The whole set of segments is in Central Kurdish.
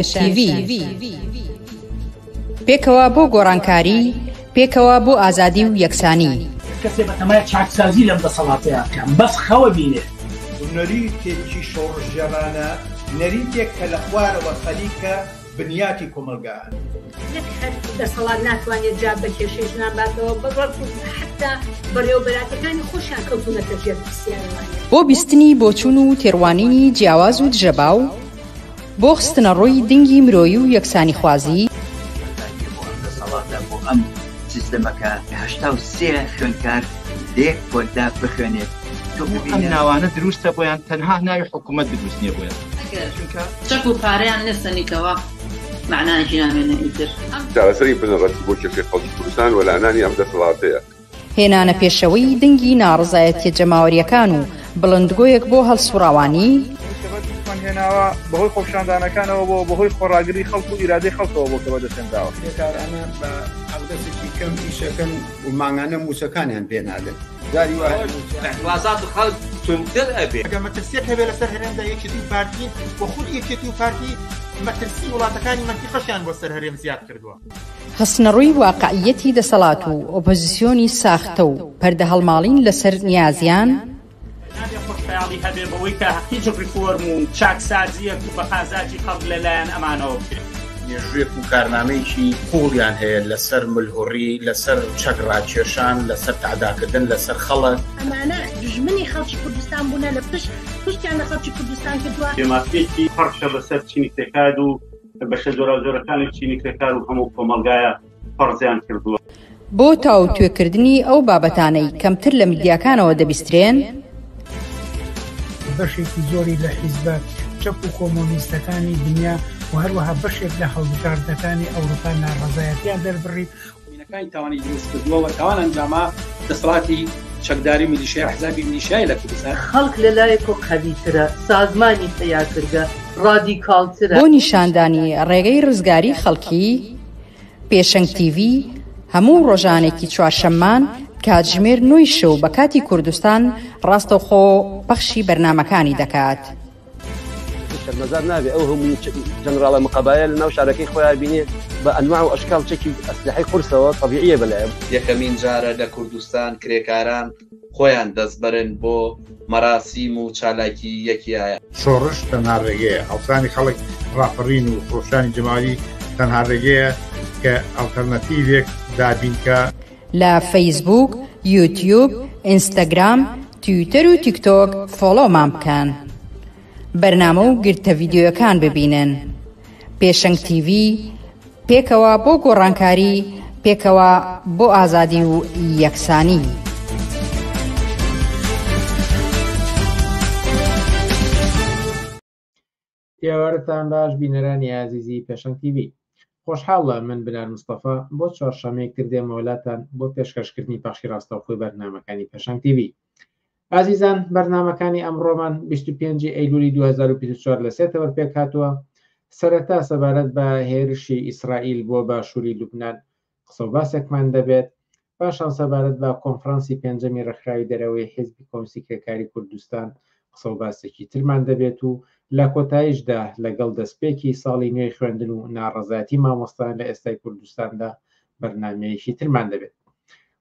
تیڤی پێکەوە بۆ گۆڕانکاری، پێکەوە بۆ ئازادی و یەکسانی. کەسێ بەتەمای چاکسازی لەم دەسەڵاتەیا بکا بەس خەوە بینێ. نەریتێکی شۆڕشگێڕانە، نەریتێک کە لە خوارەوە خەریکە بنیاتی کۆمەڵگا ئەنێت. نەک هەر دەسەڵات ناتوانێت جواب بە کێشەی ژنان باتەوە، بەڵکو حەتتا بەڕێوەبەراتەکانی خۆشیان کەوتوونەتە ژێر پرسیارەوانێ. بۆ بیستنی بۆچوون و تێڕوانینی جیاواز و دژەباو، بۆ خستنەڕووی دنگی مرۆیی و یەکسانیخوازی. بەتایبەتی بۆ ئەم دەسەڵاتە، بۆ ئەم سیستەمە کە 83 خوێندکار لە یەک پۆلدا بخوێنێت، تۆ ئەم ببینە. ناوانە دروستە بۆیان تەنها ناوی حکومەت دروست نیە بۆیان. ئەگەر چونکە. چەک و پارەیان نەسەنیتەوە مەعنایەکی نامێنێ ئیتر. چارەسەری بنەڕەتی بۆ کێشەی خەڵکی کوردستان وەلانانی ئەم دەسەڵاتەیە. هێنانە پێشەوەی دەنگی ناڕەزایەتیە جەماوەریەکان و بڵندگۆیەک بۆ هەڵسوڕاوانی. ئەوەی کە بەدەستمان هێناوە بەهۆی خۆپیشاندانەکانەوە بووە، بەهۆی خۆڕاگری خەڵک و ئیرادەی خەڵکەوە بووە کە بەدەستهێنراوە. کرێکارانە بە حەقدەستێکی کەم ئیشەکەن و مانگانە مووچەکانیان پێ نادەن. جاری وا هەیە مووچە. ئیعتڕازات خەڵک توندتر ئەبێ. ئەگەر مەترسیەک هەبێ لەسەر هەرێمدا یەکێتی و پارتین و خودی یەکێتی و پارتی مەترسی وڵاتەکانی مەنتیقەشیان بۆ سەر هەرێم زیاد کردووە. خستنەڕووی واقعییەتی دەسەڵات و ئۆپۆزیسیۆنی ساختە و پەردەهەڵماڵین لەسەر نیازیان. نابێ خۆش خەیاڵی هەبێ بەوەی کە هیچ ڕیفۆرم و چاکسازییەک و بە قازاجی خەڵک لە لایەن ئەمانەوە بکرێ. مێژوویەک و کارنامەیەکی قووڵیان هەیە لەسەر ملهوڕی، لەسەر چەک ڕاکێشان، لەسەر تەعداکردن لەسەر خەڵک. ئەمانە دوژمنی خەڵکی کوردستان بوونە لە پشت پشتیان لە خەڵکی کوردستان کردووە. بێمافییەکی پڕکە بەسەر چینی کرێکار و بەشە جۆراوجۆرەکانی چینی کرێکار و هەموو کۆمەڵگایە فەرزیان کردووە. بۆ تاوتوێکردنی ئەو بابەتانەی کەمتر لە میدیاکانەوە دەبیسترێن. بەشێکی زۆری لە حیزبە چەپ و کۆمۆنیستەکانی دنیا و هەروەها بەشێک لە هەڵبژاردنەکانی ئەوروپا ناڕەزایەتیان دەربڕی. مینەکانی تاوانی دروست کردووە و تاوان ئەنجاما دەسەڵاتی چەکداری میلیشیا ئەحزابی میلیشیای لە کوردستان. خەڵک لە لایەک و قەویترە، سازمانی پەیا کردگە، ڕادیکاڵترە. بۆ نیشاندانی ڕێگەی ڕزگاری خەڵکی، پێشەنگ تیڤی هەموو ڕۆژانێکی چوارشەممان کاتژمێر نۆی شەو بە کاتی کوردستان ڕاستەوخۆ پەخشی بەرنامەکانی دەکات. شەرمەزار نابێ ئەو هەموو جەنراڵە مقەبایە لە ناو شارەکەی خۆیا بینێ بە ئەنواع و ئەشکال چەکی ئەسلحەی قورسەوە تەبیعیە بەلایە. یەکەمین جارە لە کوردستان کرێکاران خۆیان دەست بەرن بۆ مەراسیم و چالاکی یەکی ئایار. شۆڕش تەنها ڕێگەیە، هەڵسانی خەڵک، ڕاپەڕین و خرۆشانی جەماوەری تەنها ڕێگەیە کە ئەڵتەرناتیڤێک دابین کا. لە فەیسبووک، یوتیوب، ئینستاگرام، تویتەر و تیکتۆک فۆڵۆمان بکەن. بەرنامە و گرتە ڤیدیۆیەکان ببینن. پێشەنگ تیڤی، پێکەوە بۆ گۆڕانکاری، پێکەوە بۆ ئازادی و یەکسانی. ئێوارەتان باش بینەرانی ئازیزی پێشەنگ تیڤی. خۆشحاڵە من بنار مستەفا بۆ چوارشەممەیەک تر دێمەوە لاتان بۆ پێشکەشکردنی پەخشی ڕاستەوخۆی بەرنامەکانی پێشەنگ تیڤی. ئازیزان بەرنامەکانی ئەمڕۆمان 25 ئەیلولی 2024 لە سێ تەوەر پێکهاتووە. سەرەتا سەبارەت بە هێرشی ئیسرائیل بۆ باشووری لوبنان قسە و باسێکمان دەبێت. پاشان سەبارەت بە کۆنفرانسی پێنجەمی ڕێکخراوی دەرەوەی حیزبی کۆمسیی کرێکاری کوردستان قسە و باسێکی ترمان دەبێت و لە کۆتاییشدا لەگەڵ دەستپێکی ساڵی نوێی خوێندن و ناڕەزایەتی مامۆستایان لە ئێستای کوردستاندا بەرنامەیەکی ترمان دەبێت.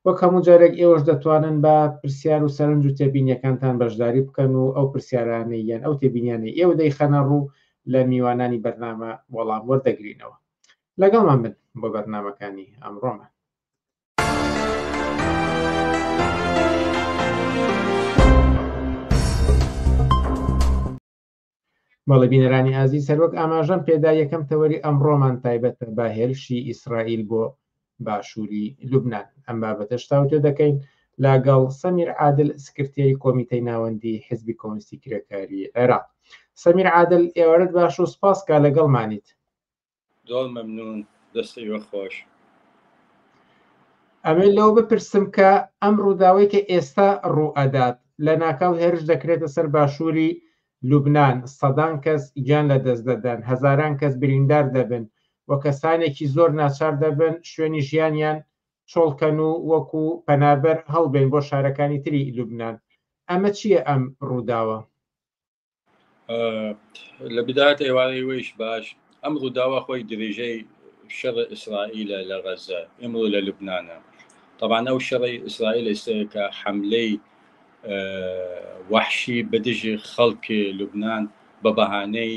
وەک هەموو جارێک ئێوەش دەتوانن بە پرسیار و سەرنج و تێبینیەکانتان بەشداری بکەن و ئەو پرسیارانەی یان ئەو تێبینیانەی ئێوە دەیخەنە ڕوو لە میوانانی بەرنامە وەڵام وەردەگرینەوە. لەگەڵمان بن بۆ بەرنامەکانی ئەمڕۆمان. بەڵێ بینەرانی ئازیز هەروەک ئاماژەم پێدا یەکەم تەوەری ئەمڕۆمان تایبەتە بە هێرشی ئیسرائیل بۆ باشووری لوبناان ئەم بابەتەش تاوتوێ دەکەین لەگەڵ سەمیر عادل سکرتێری کۆمیتەی ناوەندی حزبی کۆمۆنیستی کرێکاری عێراق سەمیر عادل ئێوارەت باش و سپاس کا لەگەڵمانیت زۆر مەمنون دەست ئیوە خۆش. ئەمێ لەوە بپرسم کە ئەم ڕووداوەی کە ئێستا ڕوو ئەدات لە ناکاو هێرش دەکرێتە سەر باشووری لوبناان سەدان کەس گیان لە دەست دەدەن هەزاران کەس بریندار دەبن و کەسانێکی زۆر ناچار دەبن شوێنی ژیانیان چۆڵکەن و وەکو پەنابەر هەڵبێن بۆ شارەکانی تری لوبناان ئەمە چییە ئەم ڕووداوە؟ لە بدایەت ئێوارەی وەیش باش. ئەم ڕووداوە خۆی درێژەی شەڕ ئیسرائیلە لە غەزە، ئمڕوو لە لوبنانە. تەبعەن ئەو شەڕەی ئیسرائیل ئێستا کە حەملەی وەحشی بە دژی خەڵکی لوبنان بە بەهانەی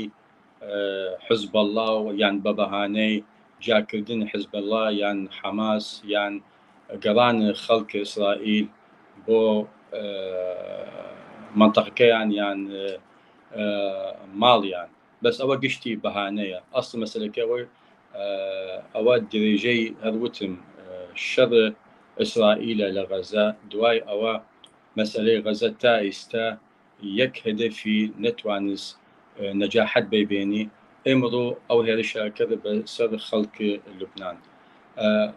حزبەڵڵا و یان بە بەهانەی جیاکردن حزبەڵڵا یان حەماس یان گەڕان خەڵک ئیسرائیل بۆ مەنتەقەکەیان یان ماڵیان بەس ئەوە گشتی بەهانەیە ئەسڵ مەسەلەکە ئەوە ئەوە درێژەی هەر وتم شەڕ ئیسرائیلە لە غەزە دوای ئەوە مەسەلەی غەزە تا ئیستا یەک هەدەفی نەتوانست نەجاحەت بەیبێنی ئمڕوو ئەو هێرشە کرد بە سەر خەڵک لوبنان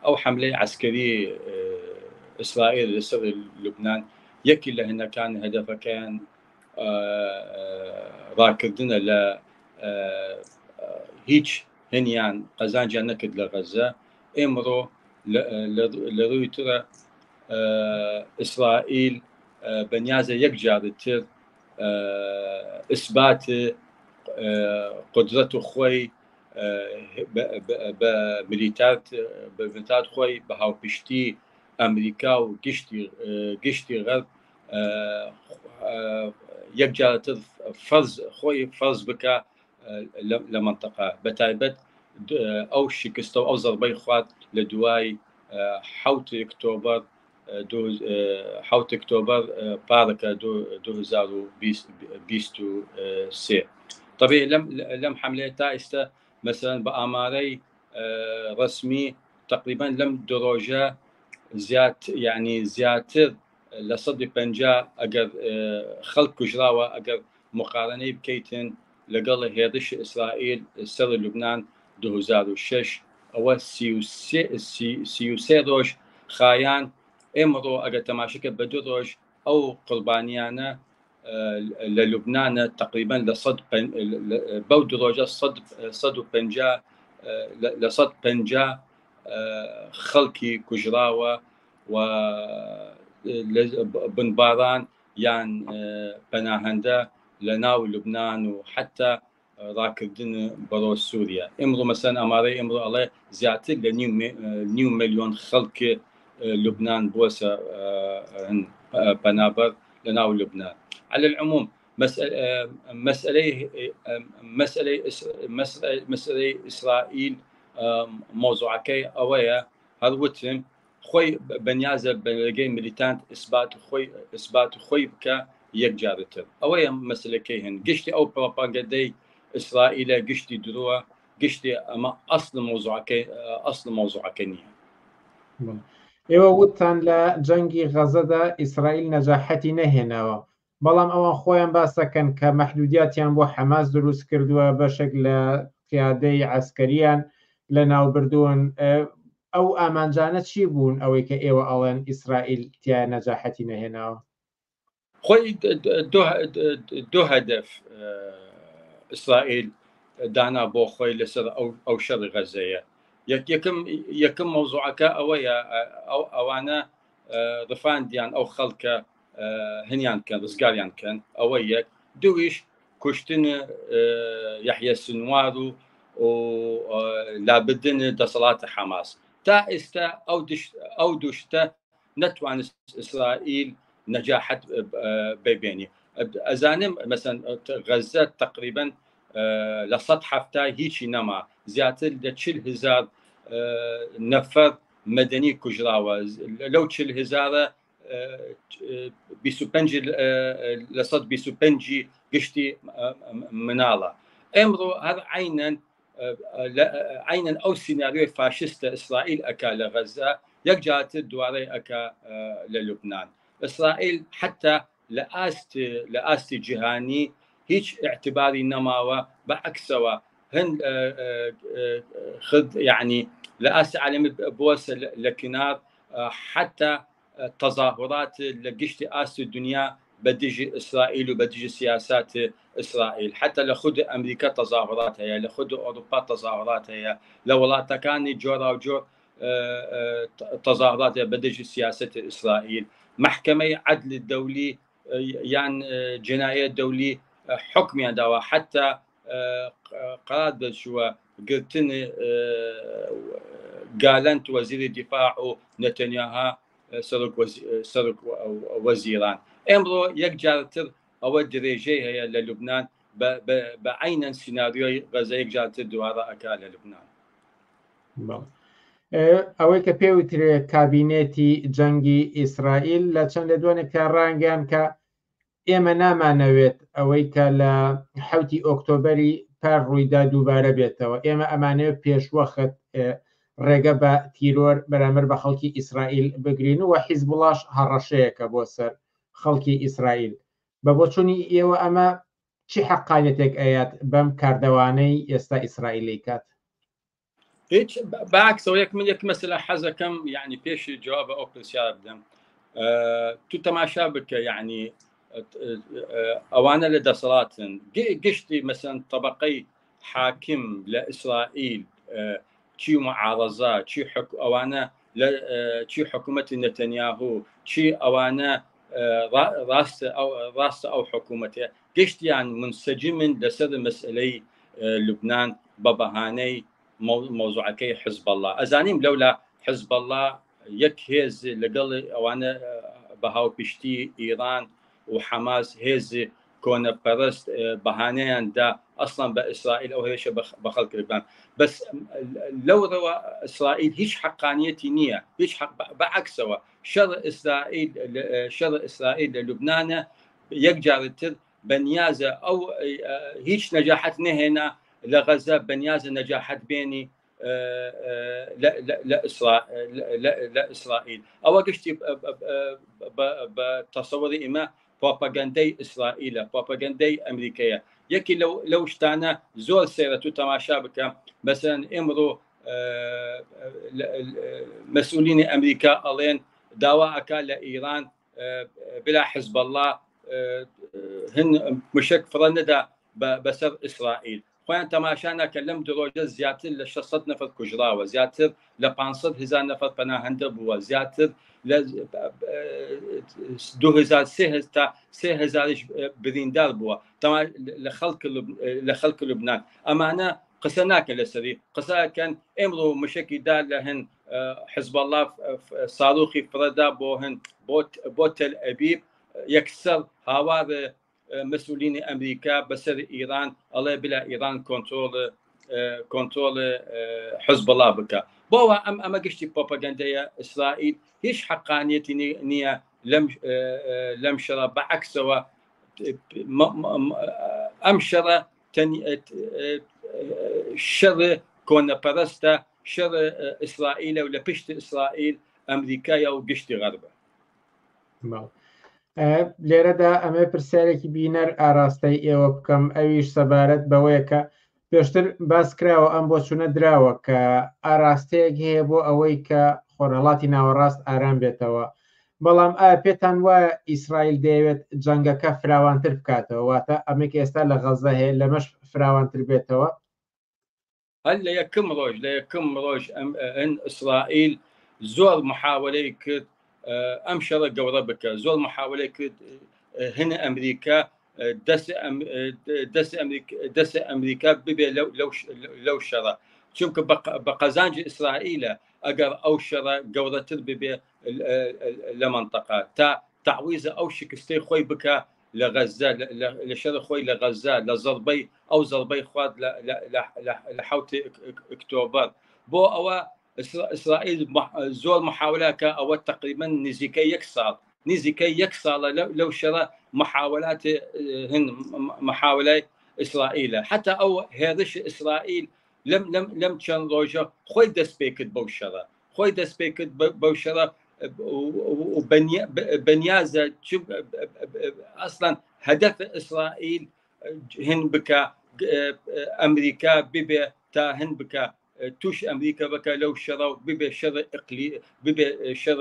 ئەو حەملەی عەسکەری ئیسرائیل لەسەر لوبنان یەکی لە هەنەکان هەدەفەکەیان ڕاکردنە لە هیچ هەنیان قەزانجیان نەکرد لە غەزە ئێمڕۆ لە ڕووی ترە ئیسرائیل بەنیازە یەک جارتر ئیسبات قدرەت و خۆی بە ملیتات بە ملیتات خۆی بە هاوپشتی ئەمریکا و گشتی گشتی غەرب یەک جارتر فەرز خۆی فەرز بکە لە مەنتەقە بە تایبەت ئەو شکستە و ئەو زەربەی خوارد لە دوای حوت ئۆکتۆبەر حوت ئۆکتۆبەر پارەکە 2023 طبیعی لەم لەم حملەیە تا ئێستا مەسەلەن بە ئامارەی ڕسمی تقریبا لەم دو ڕۆژە زیاد یعنی زیاتر لە 150 ئەگەر خەڵک کوژراوە ئەگەر مقارنەی بکەیتن لەگەڵ هێرشی ئیسرائیل سەر لوبنان 2006 ئەوە 33 ڕۆژ خایان ئێمڕۆ ئەگەر تەماشەکە بە دو ڕۆژ ئەو قوربانیانە لە لوبنانە تقریبا لە سەد بەو دو ڕۆژە 150 لە 150 خەڵکی کوژراوە و بنباران یان پەناهەندە لە ناو لوبناان و حتا ڕاکردن بەرەو سووریا ئمڕوو مەسەن ئامارەی ئمڕوو ئەڵێ زیاتر لە نیو ملیۆن خەڵک لوبناان بووەسە پەنابەر لە ناو لوبناان على العموم مەسئلەی مەسئلەی مەسئلەی ئیسرائیل مەوزوعەکەی ئەوەیە هەر وتم خۆی بەنیازە بەرێگەی ملیتانت ئیسبات خۆی ئیسبات خۆی بکە یەک جارتر ئەوەیە مەسلەکەی هەن گشتی ئەو پڕۆپاگەندەی ئیسرائیلە گشتی درۆە گشتی ئەمە ئەسڵ مەوزوعەکەی ئەسڵ مەوزوعەکە نییە. ئێوە وتتان لە جەنگی غەزەدا ئیسرائیل نەجاحەتی نەهێناوە بەڵام ئەوان خۆیان باس دەکەن کە مەحدودیاتیان بۆ حەماس دروست کردووە، بەشێک لە قیادەی عەسکەریان لەناوبردوون، ئەو ئامانجانە چی بوون ئەوەی کە ئێوە ئەڵێن ئیسرائیل تیایا نەجاحەتی نەهێناوە؟ خۆی دو هەدەف ئیسرائیل دانا بۆ خۆی لەسەر ئەو شەڕی غەزەیە. یەکەم یەکەم مەوزوعەکە ئەوەیە ئەوانە ڕفاندیان ئەو خەڵکە هەنیان کەن ڕزگاریان کەن ئەوە یەک دوویش کوشتن یەحیە سنوار و لابردن دەسەڵات حەماس تا ئێستا ئەو ئەو دوشتە نەتوانست ئیسرائیل نەجاحەت ببێنی ئەزانم مەسەن غەزە تقریبا لە 170 هیچی نەما زیاتر لە 40 هزار نەفەر مەدەنی کوژراوە لەو 40 هزارە 25 لە 125 گشتی مناڵە ئێمڕۆ هەر عینەن عینەن ئەو سیناریۆی فاشستە ئیسرائیل ئەکا لە غەزە یەک جاتر دوارەی ئەکا لە لوبناان ئیسرائیل حتا لە ئاست لە ئاستی جیهانی هیچ اعتباری نەماوە بە عکسەوە هەند خد یعنی لە ئاستی عالمی بووەسە لە کنار حتا تەزاهورات لە گشتی ئاستی دنیا بە دژی ئیسرائیل و بە دژی سیاسات ئیسرائیل حتا لە خود ئەمریکا تەزاهورات هەیە لە خود ئەوروپا تەزاهورات هەیە لە وڵاتەکانی جۆراوجۆر تەزاهورات هەیە بە دژی سیاسەتی ئیسرائیل مەحکەمەی عەدل دەولی یان جنایە دەولی حکمیان داوە حتا قرار دەرچووە گرتن گالنت وەزیری دیفاع و نەتەنیاها سەرۆک وەزیران. ئێمڕۆ یەک جارتر ئەوە درێژەی هەیە لە لوبناان بە عینەن سیناریۆی غەزە یەک جارتر دووارە ئەکا لە لوبناان. ئەوەی کە پێوترێ کابینێتی جەنگی ئیسرائیل لە چەند لێدوانێکدا ڕانگەیان کە ئێمە نامانەوێت ئەوەی کە لە حوتی ئۆکتۆبەری پار ڕوویدا دووبارە بێتەوە، ئێمە ئەمانەوێت پێشوەخت ڕێگە بە تیرۆر بەرامبەر بە خەڵکی ئیسرائیل بگرین و حیزبوڵاش هەڕەشەیەکە بۆ سەر خەڵکی ئیسرائیل. بە بۆچوونی ئێوە ئەمە چی حەقانیەتێک ئەیات بەم کاردەوانەی ئێستا ئیسرائیل ئەیکات؟ هیچ باکسەوە یەک من یەک مەسەلە حەزەکەم یعنی پێش جواب ئەو پرسیار بدەم تو تەماشا بکە یعنی ئەوانە لە دەسەڵاتن گشتی مەسەن طبقەی حاکم لە ئیسرائیل چی معارەزە چی حک ئەوانە لە چی حکوومەتی نەتەنیاهو چی ئەوانە ڕاستە ئەو ڕاستە ئەو حکوومەتە گشتیان منسەجمن لەسەر مەسئلەی لوبناان بە بەهانەی مەوزوعەکەی حزبەڵا ئەزانیم لەولا حزبەڵا یەک هێز لەگەڵ ئەوانە بە هاوپشتی ئیران و حەماس هێز کۆنەپەرست بەهانەیان دا ئەسڵان بە ئیسرائیل ئەو هێرشە بە خەڵک لوبنان بەس لەو ڕەوە ئیسرائیل هیچ حەقانیەتی نییە هیچ حەق بە عەکسەوە شەڕ ئیسرائیل شەڕ ئیسرائیل لە لوبنانە یەک جارتر بەنیازە ئەو هیچ نەجاحەت نەهێنا لە غەزە بەنیازە نەجاحەت بێنی لە ئیسرائیل ئەوە گشتی بە تەسەوری ئیمە پۆپەگەندەی ئیسرائیلە پۆپەگەندەی ئەمریکەیە یەکی لەو شتانە زۆر سەیرە تو تەماشا بکە مەسەن ئمڕۆ مەسئولینی ئەمریکا ئەڵێن داوا ئەکا لە ئیران بلا حزب الله هن مشک فڕە نەدا بەسەر ئیسرائیل خۆیان تەماشا ناکەن لەم دو ڕۆژە زیاتر لە 600 نەفەر کوژراوە، زیاتر لە 500 هزار نەفەر پەناهەندە بووە، زیاتر لە 2000 تا 3000 بریندار بووە لە خەڵک لە خەڵک لوبنان. ئەمانە قسە ناکەن لەسەری، قسە ئەکەن ئێمڕۆ مشەکی دا لە هن حزبەڵڵا ساروخی فڕەدا بۆ هن بۆ تەل ئەبیب یەکسەر هاوار مەسئولینی ئەمریکا بەسەر ئیران ئەڵێ بلا ئیران کۆنترۆڵ کۆنترۆڵ حزبڵا بکە بۆوە ئەم ئەمە گشتی پۆپەگەندەیە ئیسرائیل هیچ حەقانیەتی نییە لەم لەم شەڕە بەعکسەوە ئەم شەڕە شەڕ کۆنەپەرستە شەڕ ئیسرائیلە و لە پشت ئیسرائیل ئەمریکایە و گشتی غەربە. لێرەدا ئەمێ پرسیارێکی بینەر ئاراستەی ئێوە بکەم ئەویش سەبارەت بەوەیە کە پێشتر باس کراوە ئەم بۆچوونە دراوە کە ئاراستەیەک هەیە بۆ ئەوەی کە خۆرهەڵاتی ناوەڕاست ئارام بێتەوە بەڵام ئایا پێتان وایە ئیسرائیل دەیەوێت جەنگەکە فراوانتر بکاتەوە واتە ئەمێک ئێستا لە غەزە هەیە لەمەش فراوانتر بێتەوە؟ هەر لە یەکم ڕۆژ لە یەکم ڕۆژ ئەم ئیسرائیل زۆر محاولەی کرد ئەم شەڕە گەورە بکە زۆر محاولەی کرد هەنە ئەمریکا دەست دەست دەست ئەمریکا ببێ لەو شەڕە چونکە بە قەزانجی ئیسرائیلە ئەگەر ئەو شەڕە گەورەتر ببێ لە منطقە تا تعویزە ئەو شکستەی خۆی بکە لە غەززە لە شەڕی خۆی لە غەززە لە زەڕبەی ئەو زەڕبەی خوارد لە حوتی ئۆکتۆبەر بۆ ئەوە ئیسرائیل زۆر محاولە کە ئەوە تقریبا نزیکە یەک ساڵ نزیکە یەک ساڵە لەو شەڕە محاولات هن محاولای ئیسرائیلە حتا ئەو هێرش ئیسرائیل لەم لەم لەم چەند ڕۆژە خۆی دەست پێ کرد بەو شەڕە خۆی دەست پێ کرد بەو شەڕە بەنیازە ئەسڵەن هەدەف ئیسرائیل هن بکە ئەمریکا ببێ تا هن بکە توش ئەمریکا بکە لەو شەڕە و ببێ شەڕ ئقلی ببێ شەڕ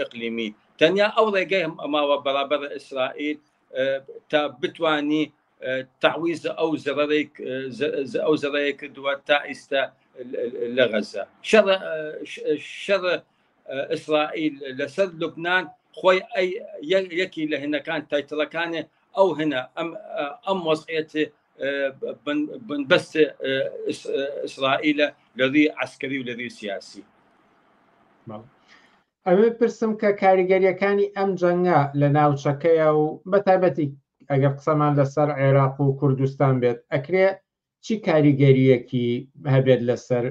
ئقلیمی تەنیا ئەو ڕێگەی ماوە بەرابەر ئیسرائیل تا بتانی تەعویز ئەو زەرەرەی ئەو زەرەیە کردووە تا ئیستا لە غەزە شەڕ شەڕ ئیسرائیل لەسەر لوبناان خۆی ئەی یەکی لە هێنەکان تایتڵەکانێ ئەو هەنە ئەم ئەم وەزعەت بنبەست ئیسرائیلە لە ڕووی عسکەری و لە ڕووی سیاسی. ئەوێ پرسم کە کاریگەریەکانی ئەم جەنگە لە ناوچەکەیە و بە تایبەتی ئەگەر قسەمان لەسەر عێراق و کوردستان بێت ئەکرێ چی کاریگەریەکی هەبێت لەسەر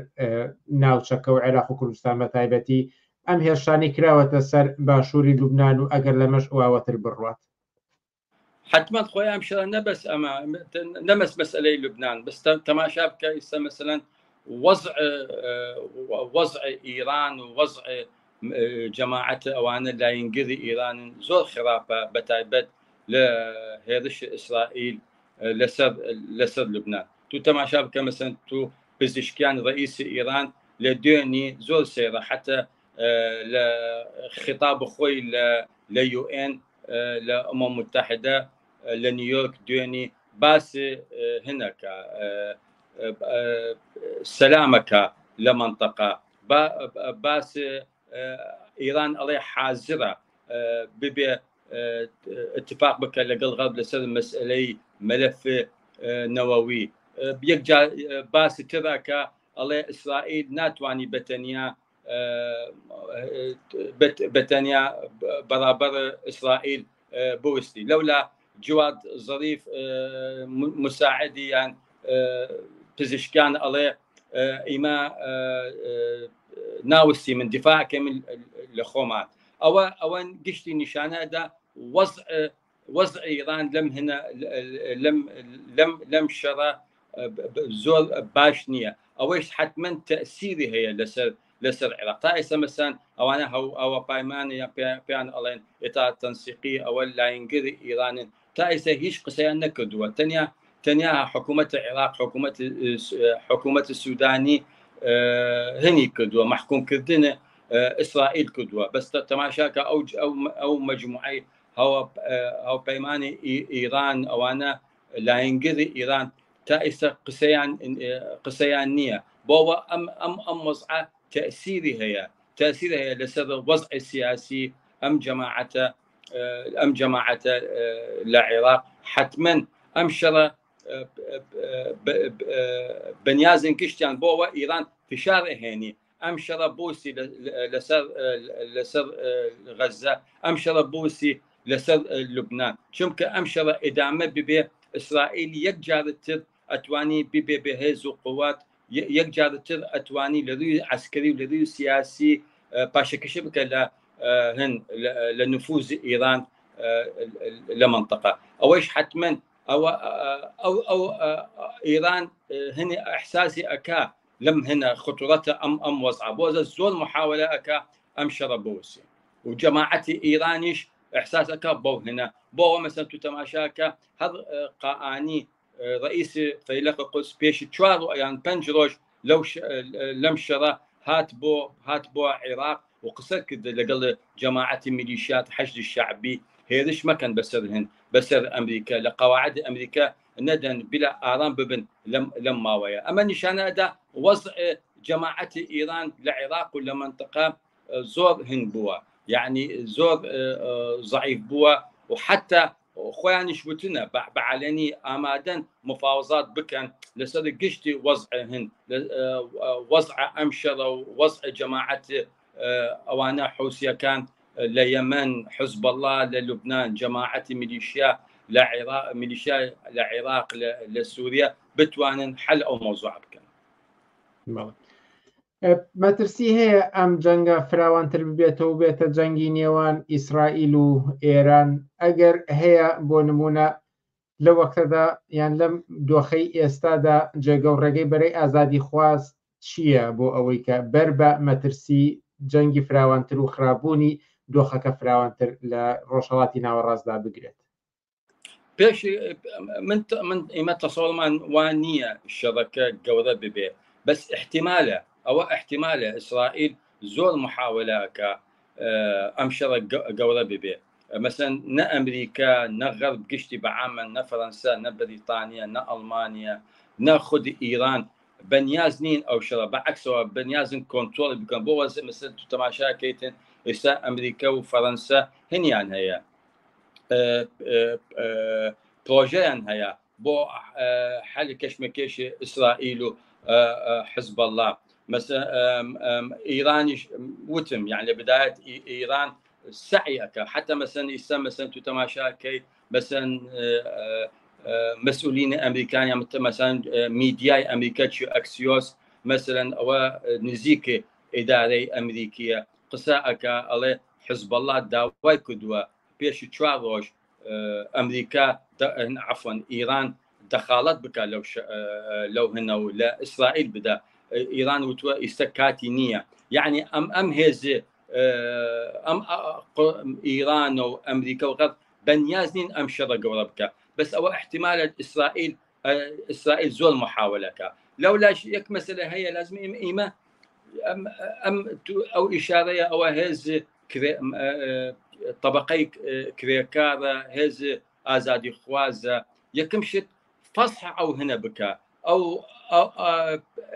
ناوچەکە و عێراق و کوردستان بە تایبەتی ئەم هێرشانی کراوەتە سەر باشووری لوبناان و ئەگەر لەمەش واوەتر بڕوات؟ حتمما خۆی ئەم شەڕە نەبەس ئەمە نەمەس مەسئلەی لوبناان بەس تەماشا بکە ئیستا مەسەلەن وەزع وەزع ئیران و وەزع جەماعەت ئەوانە لاینگری ئیرانن زۆر خراپە بەتایبەت لە هێرش ئیسرائیل لەسەر لەسەر لوبناان تو تەماشا بکە مەسەن تو پزیشکیان ڕئیسی ئیران لە دوێنی زۆر سەیرە حتە لە خطاب خۆی لە لە یوئێن لە ئومم متحدە لە نیویۆرک دوێنی باس هنەکە سەلامەکە لە منطقە باس ئیران ئەڵێ حازرە ببێ اتفاق بکە لەگەڵ غەرب لەسەر مەسئلەی مەلەف نەوەوی یەکجار باسی تراکە ئەڵێ ئیسرائیل ناتوانانی بەتەنیا بەتەنیا بەرابەر ئیسرائیل بوستی لەولا جواد زەریف مساعدی یان پزیشکان ئەڵێ ئیمە ناوستی من دیفاعکە من لە خۆمان ئەوە ئەوە گشتی نیشانەدا وەزع وەزع ئیران لەم هەنە لەم لەم لەم شەڕە زۆر باش نییە ئەوەیش حتمما تەسیری هەیە لەسەر لەسەر عێراق تا ئێستا مەسەن ئەوانە هەو ئەوە پایمانە یا پێیان ئەڵێن ئێتا تەنسیقی ئەوە لاینگر ئیرانن تا ئێستا هیچ قسەیان نەکردووە تەنیا تەنیا حکوومەت عێراق حکوومەت حکوومەت سوودانی هەنی کردووە محکومکردن ئیسرائیل کردووە بەس تەماشاکە ئەو ئەو مجموعەی هاوپەیمانی ئیران ئەوانە لاینگری ئیران تا ئێستا قسەیان قسەیان نییە بۆوە ئەم ئەم ئەم وەزعە تەسیری هەیە تەسیر هەیە لەسەر وەزع سیاسی ئەم جەماعەتە ئەم جەماعەتە لە عێراق حتمما ئەم شەڕە بەنیازن گشتیان بۆەوە ئیران فشار ئەهێنی ئەم شەڕە بوسی لەسەر لەسەر غەزە ئەم شەڕە بوسی لەسەر لوبناان چونکە ئەم شەڕە ئیدامە ببێ ئیسرائیل یەک جارتر ئەتوانی ببێ بە هێز و قوات یەک جارتر ئەتوانی لە رووی عسکەری و لە رووی سیاسی پاشەکەشە بکە لە هن لە نفوز ئیران لە منطقە ئەوەیش حتمما ئەوە ئەو ئەو ئیران هەنی ئەحساسی ئەکا لەم هەنە خطورەتە ئەم ئەم وەزعە بۆزە زۆر محاولە ئەکا ئەم شەڕە بوەسێ و جەماعەتی ئیرانیش ئەحساس ئەکا بەو هەنە بۆ ئەوە مەسەن تو تەماشاکە هەر قائانی ڕئیس فەیلەق قودس پێشی چوار یان پنج ڕۆژ لەو لەم شەڕە هات بۆ هات بۆ عێراق و قسە کرد لەگەڵ جەماعەتی میلیشیات حەشدی شەعبی هێرش مەکەن بەسەر هند بەسەر ئەمریکا لە قەواعد ئەمریکا نەدەن بلا ئارام ببن لەم لەم ماوەیە ئەمە نیشانە ئەدا وەزع جەماعەتی ئیران لە عێراق و لە مەنتقە زۆر هند بووە یعنی زۆر زەعیف بووە و حتا خۆیانیش وتنە بە عەلەنی ئامادەن مفاوەزات بکەن لەسەر گشتی وەزع هند وەزع ئەم شەڕە و وەزع جەماعەت ئەوانە حوسیەکان لە یەمەن حزبەڵا لە لوبناان جەماعەتی میلیشیا لە عێراق میلیشیا لە عێراق لە سووریا بتوانن حل ئەو مەوزوع بکەن. مەترسی هەیە ئەم جەنگە فراوانتر ببێتەوە بێتە جەنگی نێوان ئیسرائیل و ئێران ئەگەر هەیە بۆ نمونە لە وەختەدا یان لەم دۆخەی ئێستادا جێگە و ڕێگەی بەرەی ئازادی خواست چییە بۆ ئەوەی کە بەر بە مەترسی جەنگی فراوانتر و خراپبوونی دۆخەکە فراوانتر لە ڕۆژهەڵاتی ناوەڕاستدا بگرێت؟ پێش من من ئیمە تەسەوەرمان وا نییە شەڕەکە گەورە ببێ بەس احتیمالە ئەوە احتیمالە ئیسرائیل زۆر محاولەکە ئەم شەڕە گەورە ببێ مەسەن نە ئەمریکا نە غەرب گشتی بەعامە نە فەرەنسا نە بەریتانیا نە ئەڵمانیا نە خودی ئیران بەنیاز نین ئەو شەڕە بەعکسەوە بەنیازن کۆنترۆڵی بکەن بۆ وەزە مەسەن تو تەماشاکەیتن ئێستا ئەمریکا و فەرەنسا هەنیان هەیە پرۆژەیان هەیە. بۆ حل کەشمەکێشی ئیسرائیل و حزب الله مەسە ئیرانیش وتم یان لە بدایەت ئیران سعی ئەکا حتى مەسەن ئیستا مەسەن تو تەماشاکەی مەسەن مەسئولین ئەمریکان یا مەسەن میدیای ئەمریکا چی ئەکسیۆس مەسەلەن ئەوە نزیک ئیدارەی ئەمریکیە قسە ئەکا ئەڵێ حزب الله داوای کردووە پێشی چوار ڕۆژ ئەمریکا عفوا ئیران دەخاڵەت بکە لەو لەو هەنە و لە ئیسرائیل بدا ئیران وتووە ئیستا کاتی نییە یعنی ئەم ئەم هێزێ ئەم ئیران و ئەمریکا و غەرب بەنیاز نین ئەم شەڕە گەورە بکە بەس ئەوە احتمالە ئیسرائیل ئیسرائیل زۆر محاولەکە لەولاش یەک مەسەلە هەیە لازم ئێمە ئیمە ئەم ئەم ئەو ئیشارەیە ئەوە هێز طبقەی کرێکارە هێز ئازادی خوازە یەکەم شت فەسح ئەو هەنە بکە ئەو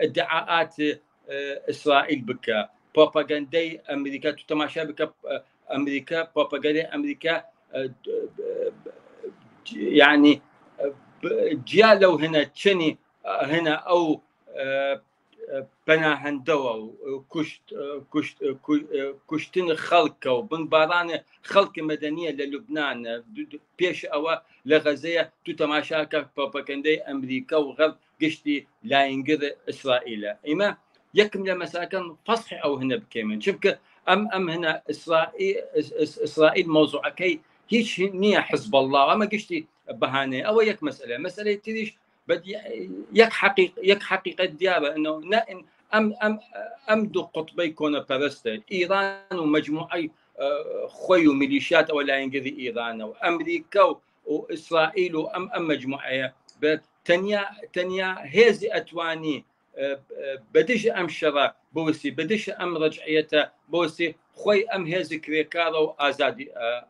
ادعاءات ئیسرائیل بکە پۆپەگەندەی ئەمریکا تو تەماشا بکە ئەمریکا پۆپەگەری ئەمریکا یعنی جیا لەو هەنە چنی هەنە ئەو پەناهەندەوە و کوشت کوشت کوشتن خەڵکە و بنبارانە خەڵکی مەدەنیە لە لوبناان پێش ئەوە لە غەزەیە تو تەماشاکە پۆپەکەندەی ئەمریکا و غەرب گشتی لاینگر ئیسرائیلە ئیمە یەکم لە مەساکەن فەسحی ئەو هەنە بکەیمن چونکە ئەم ئەم هەنە ئیسرائیل مەوزوعەکەی هیچ نییە حزب الله ئەمە گشتی بەهانەیە ئەوە یەک مەسئلە مەسئلەی تریش یەک حقیق یەک حقیقەت دیارە ئەنه ئەم ئەم ئەم دوو قوتبەی کۆنەپەرستە ئیران و مجموعەی خۆی و میلیشیات ئەوە لایەنگری ئیرانە و ئەمریکا و و ئیسرائیل و ئەم ئەم مجموعەیە بێت تەنیا تەنیا هێزی ئەتوانی بەدژ ئەم شەڕە بوسی بەدژ ئەم ڕەجعیەتە بۆسی خۆی ئەم هێزی کرێکارە و ئازادی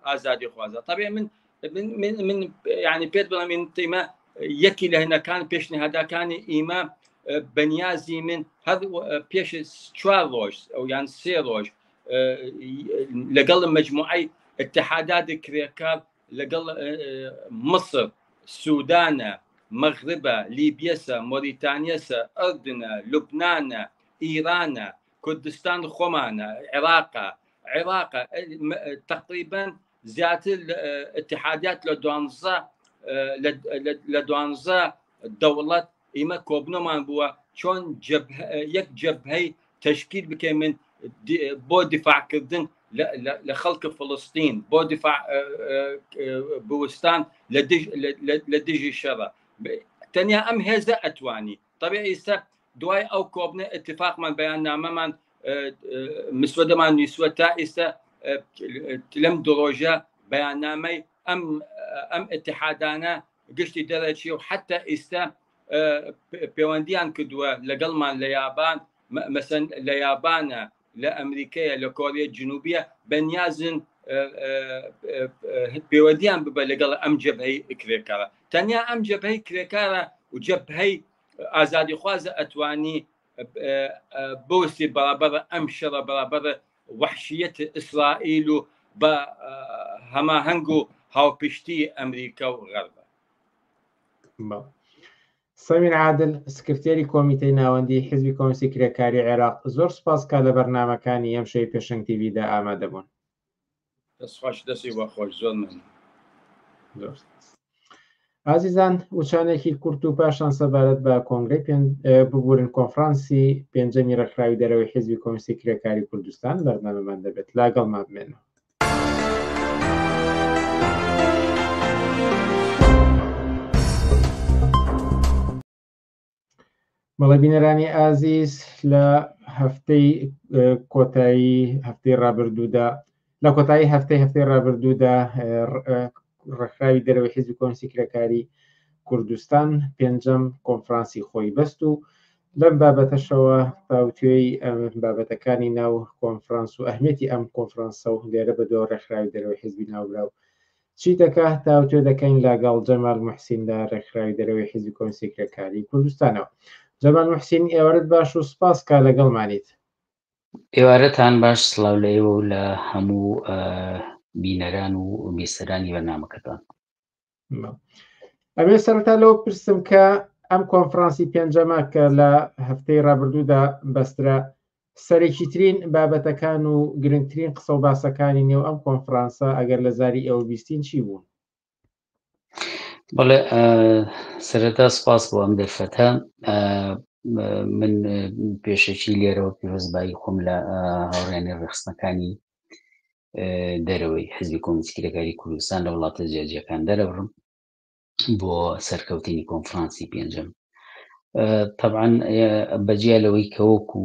ئازادی خوازە طبعا من من من من يعني پێت بڵێم من تیمە یەکی لە هەنەکان پێشنهادەکانی ئیمە بەنیازی من هەر پێش چوار ڕۆژ ئەو یان سێ ڕۆژ لەگەڵ مجموعەی اتحادات کرێکار لەگەڵ مصر، سودانە، مەغربە، لیبیەسە، مۆریتانیەسە، ئەردنە، لوبنانە، ئیرانە، کوردستان خۆمانە، عێراقە، عێراقە تەقریبەن زیاتر اتحادیات لە دوانزە لە دوانزە دەوڵەت ئیمە کۆبنەمان بووە چۆن یەک جەبهەی تەشکیل بکەین من بۆ دیفاعکردن لە خەڵکە فلستین بۆ دیفاع بوستان لە دژی شەڕە تەنیا ئەم هێزە ئەتوانی طبیعی ئیستا دوای ئەو کۆبنە اتفاقمان بەیان نامەمان مسودەمان نووسوە تا ئێستا لەم دوڕۆژە بەیاننامەی ئەم ئەم اتحادانە گشتی دەرەچی و حتا ئیستا پەیوەندیان کردووە لەگەڵمان لە یابان مەسەن لە یابانە لە ئەمریکەیە لە کۆریە جنوبیە بەنیازن پەیوەندیان ببە لەگەڵ ئەم جەبهەی کرێکارە تەنیا ئەم جەبهەی کرێکارە و جەبهەی ئازادیخوازە ئەتوانی بوسی بەرابەر ئەم شەڕە بەرابەر وەحشیەت ئیسرائیل و بە هەماهەنگ و هاوپشتی ئەمریکا و غەربە. سەمیر عادل، سکرتێری کۆمیتەی ناوەندیی حیزبی کۆمۆنیستی کرێکاریی عێراق، زۆر سوپاس کە لە بەرنامەکانی ئەمشەوی پێشەنگ تیڤیدا ئامادە بوون. دەست خۆش دەستی بۆ خۆش زۆر مەمنون. زۆر سپاس. ئازیزان وچانێکی کورت و پاشان سەبارەت بە کۆنگرەی ببورن کۆنفرانسی پێنجەمی ڕێکخراوی دەرەوەی حیزبی کۆمۆنیستی کرێکاری کوردستان بەرنامەمان دەبێت لاگەڵمان بمێنەوە. بەڵێ بینەرانی ئازیز لە هەفتەی کۆتایی هەفتەی ڕابردوودا لە کۆتایی هەفتەی هەفتەی ڕابردوودا ڕێکخراوی دەرەوەی حیزبی کۆمۆنیستی کرێکاری کوردستان پێنجەم کۆنفرانسی خۆی بەست و لەم بابەتەشەوە تاوتوێی بابەتەکانی ناو کۆنفرانس و ئەهمیەتی ئەم کۆنفرانسە و لێرە بە دۆ ڕێکخراوی دەرەوەی حیزبی ناوبراو چی دەکا تاوتوێ دەکەین لەگەڵ جەمال موحسین لە ڕێکخراوی دەرەوەی حیزبی کۆمۆنیستی کرێکاری کوردستانەوە. جەمال موحسین ئێوارەت باش و سپاس کا لەگەڵمانیت. ئێوارەتان باش سڵاو لە ئێوە و لە هەموو بینەران و بیسەرانی بەرنامەکەتان. ئەمێ سەرەتا لەوە پرسم کە ئەم کۆنفرانسی پێنجەمە کە لە هەفتەی ڕابردوودا بەسترا سەرەکیترین بابەتەکان و گرنگترین قسە و باسەکانی نێو ئەم کۆنفرانسە ئەگەر لە زاری ئێوە بیستین چی بوون؟ بەڵێ سەرەتا سپاس بۆ ئەم دەرفەتە من پێشەکی لێرەوە پیرۆزبایی خۆم لە هاوڕێنی ڕێخستنەکانی دەرەوەی حزبی کۆمۆنیستی کرێکاری کوردستان لە وڵاتە جیاجیەکان دەرەبڕم بۆ سەرکەوتنی کۆنفرانسی پێنجەم طبعا بەجیا لەوەی کە وەکو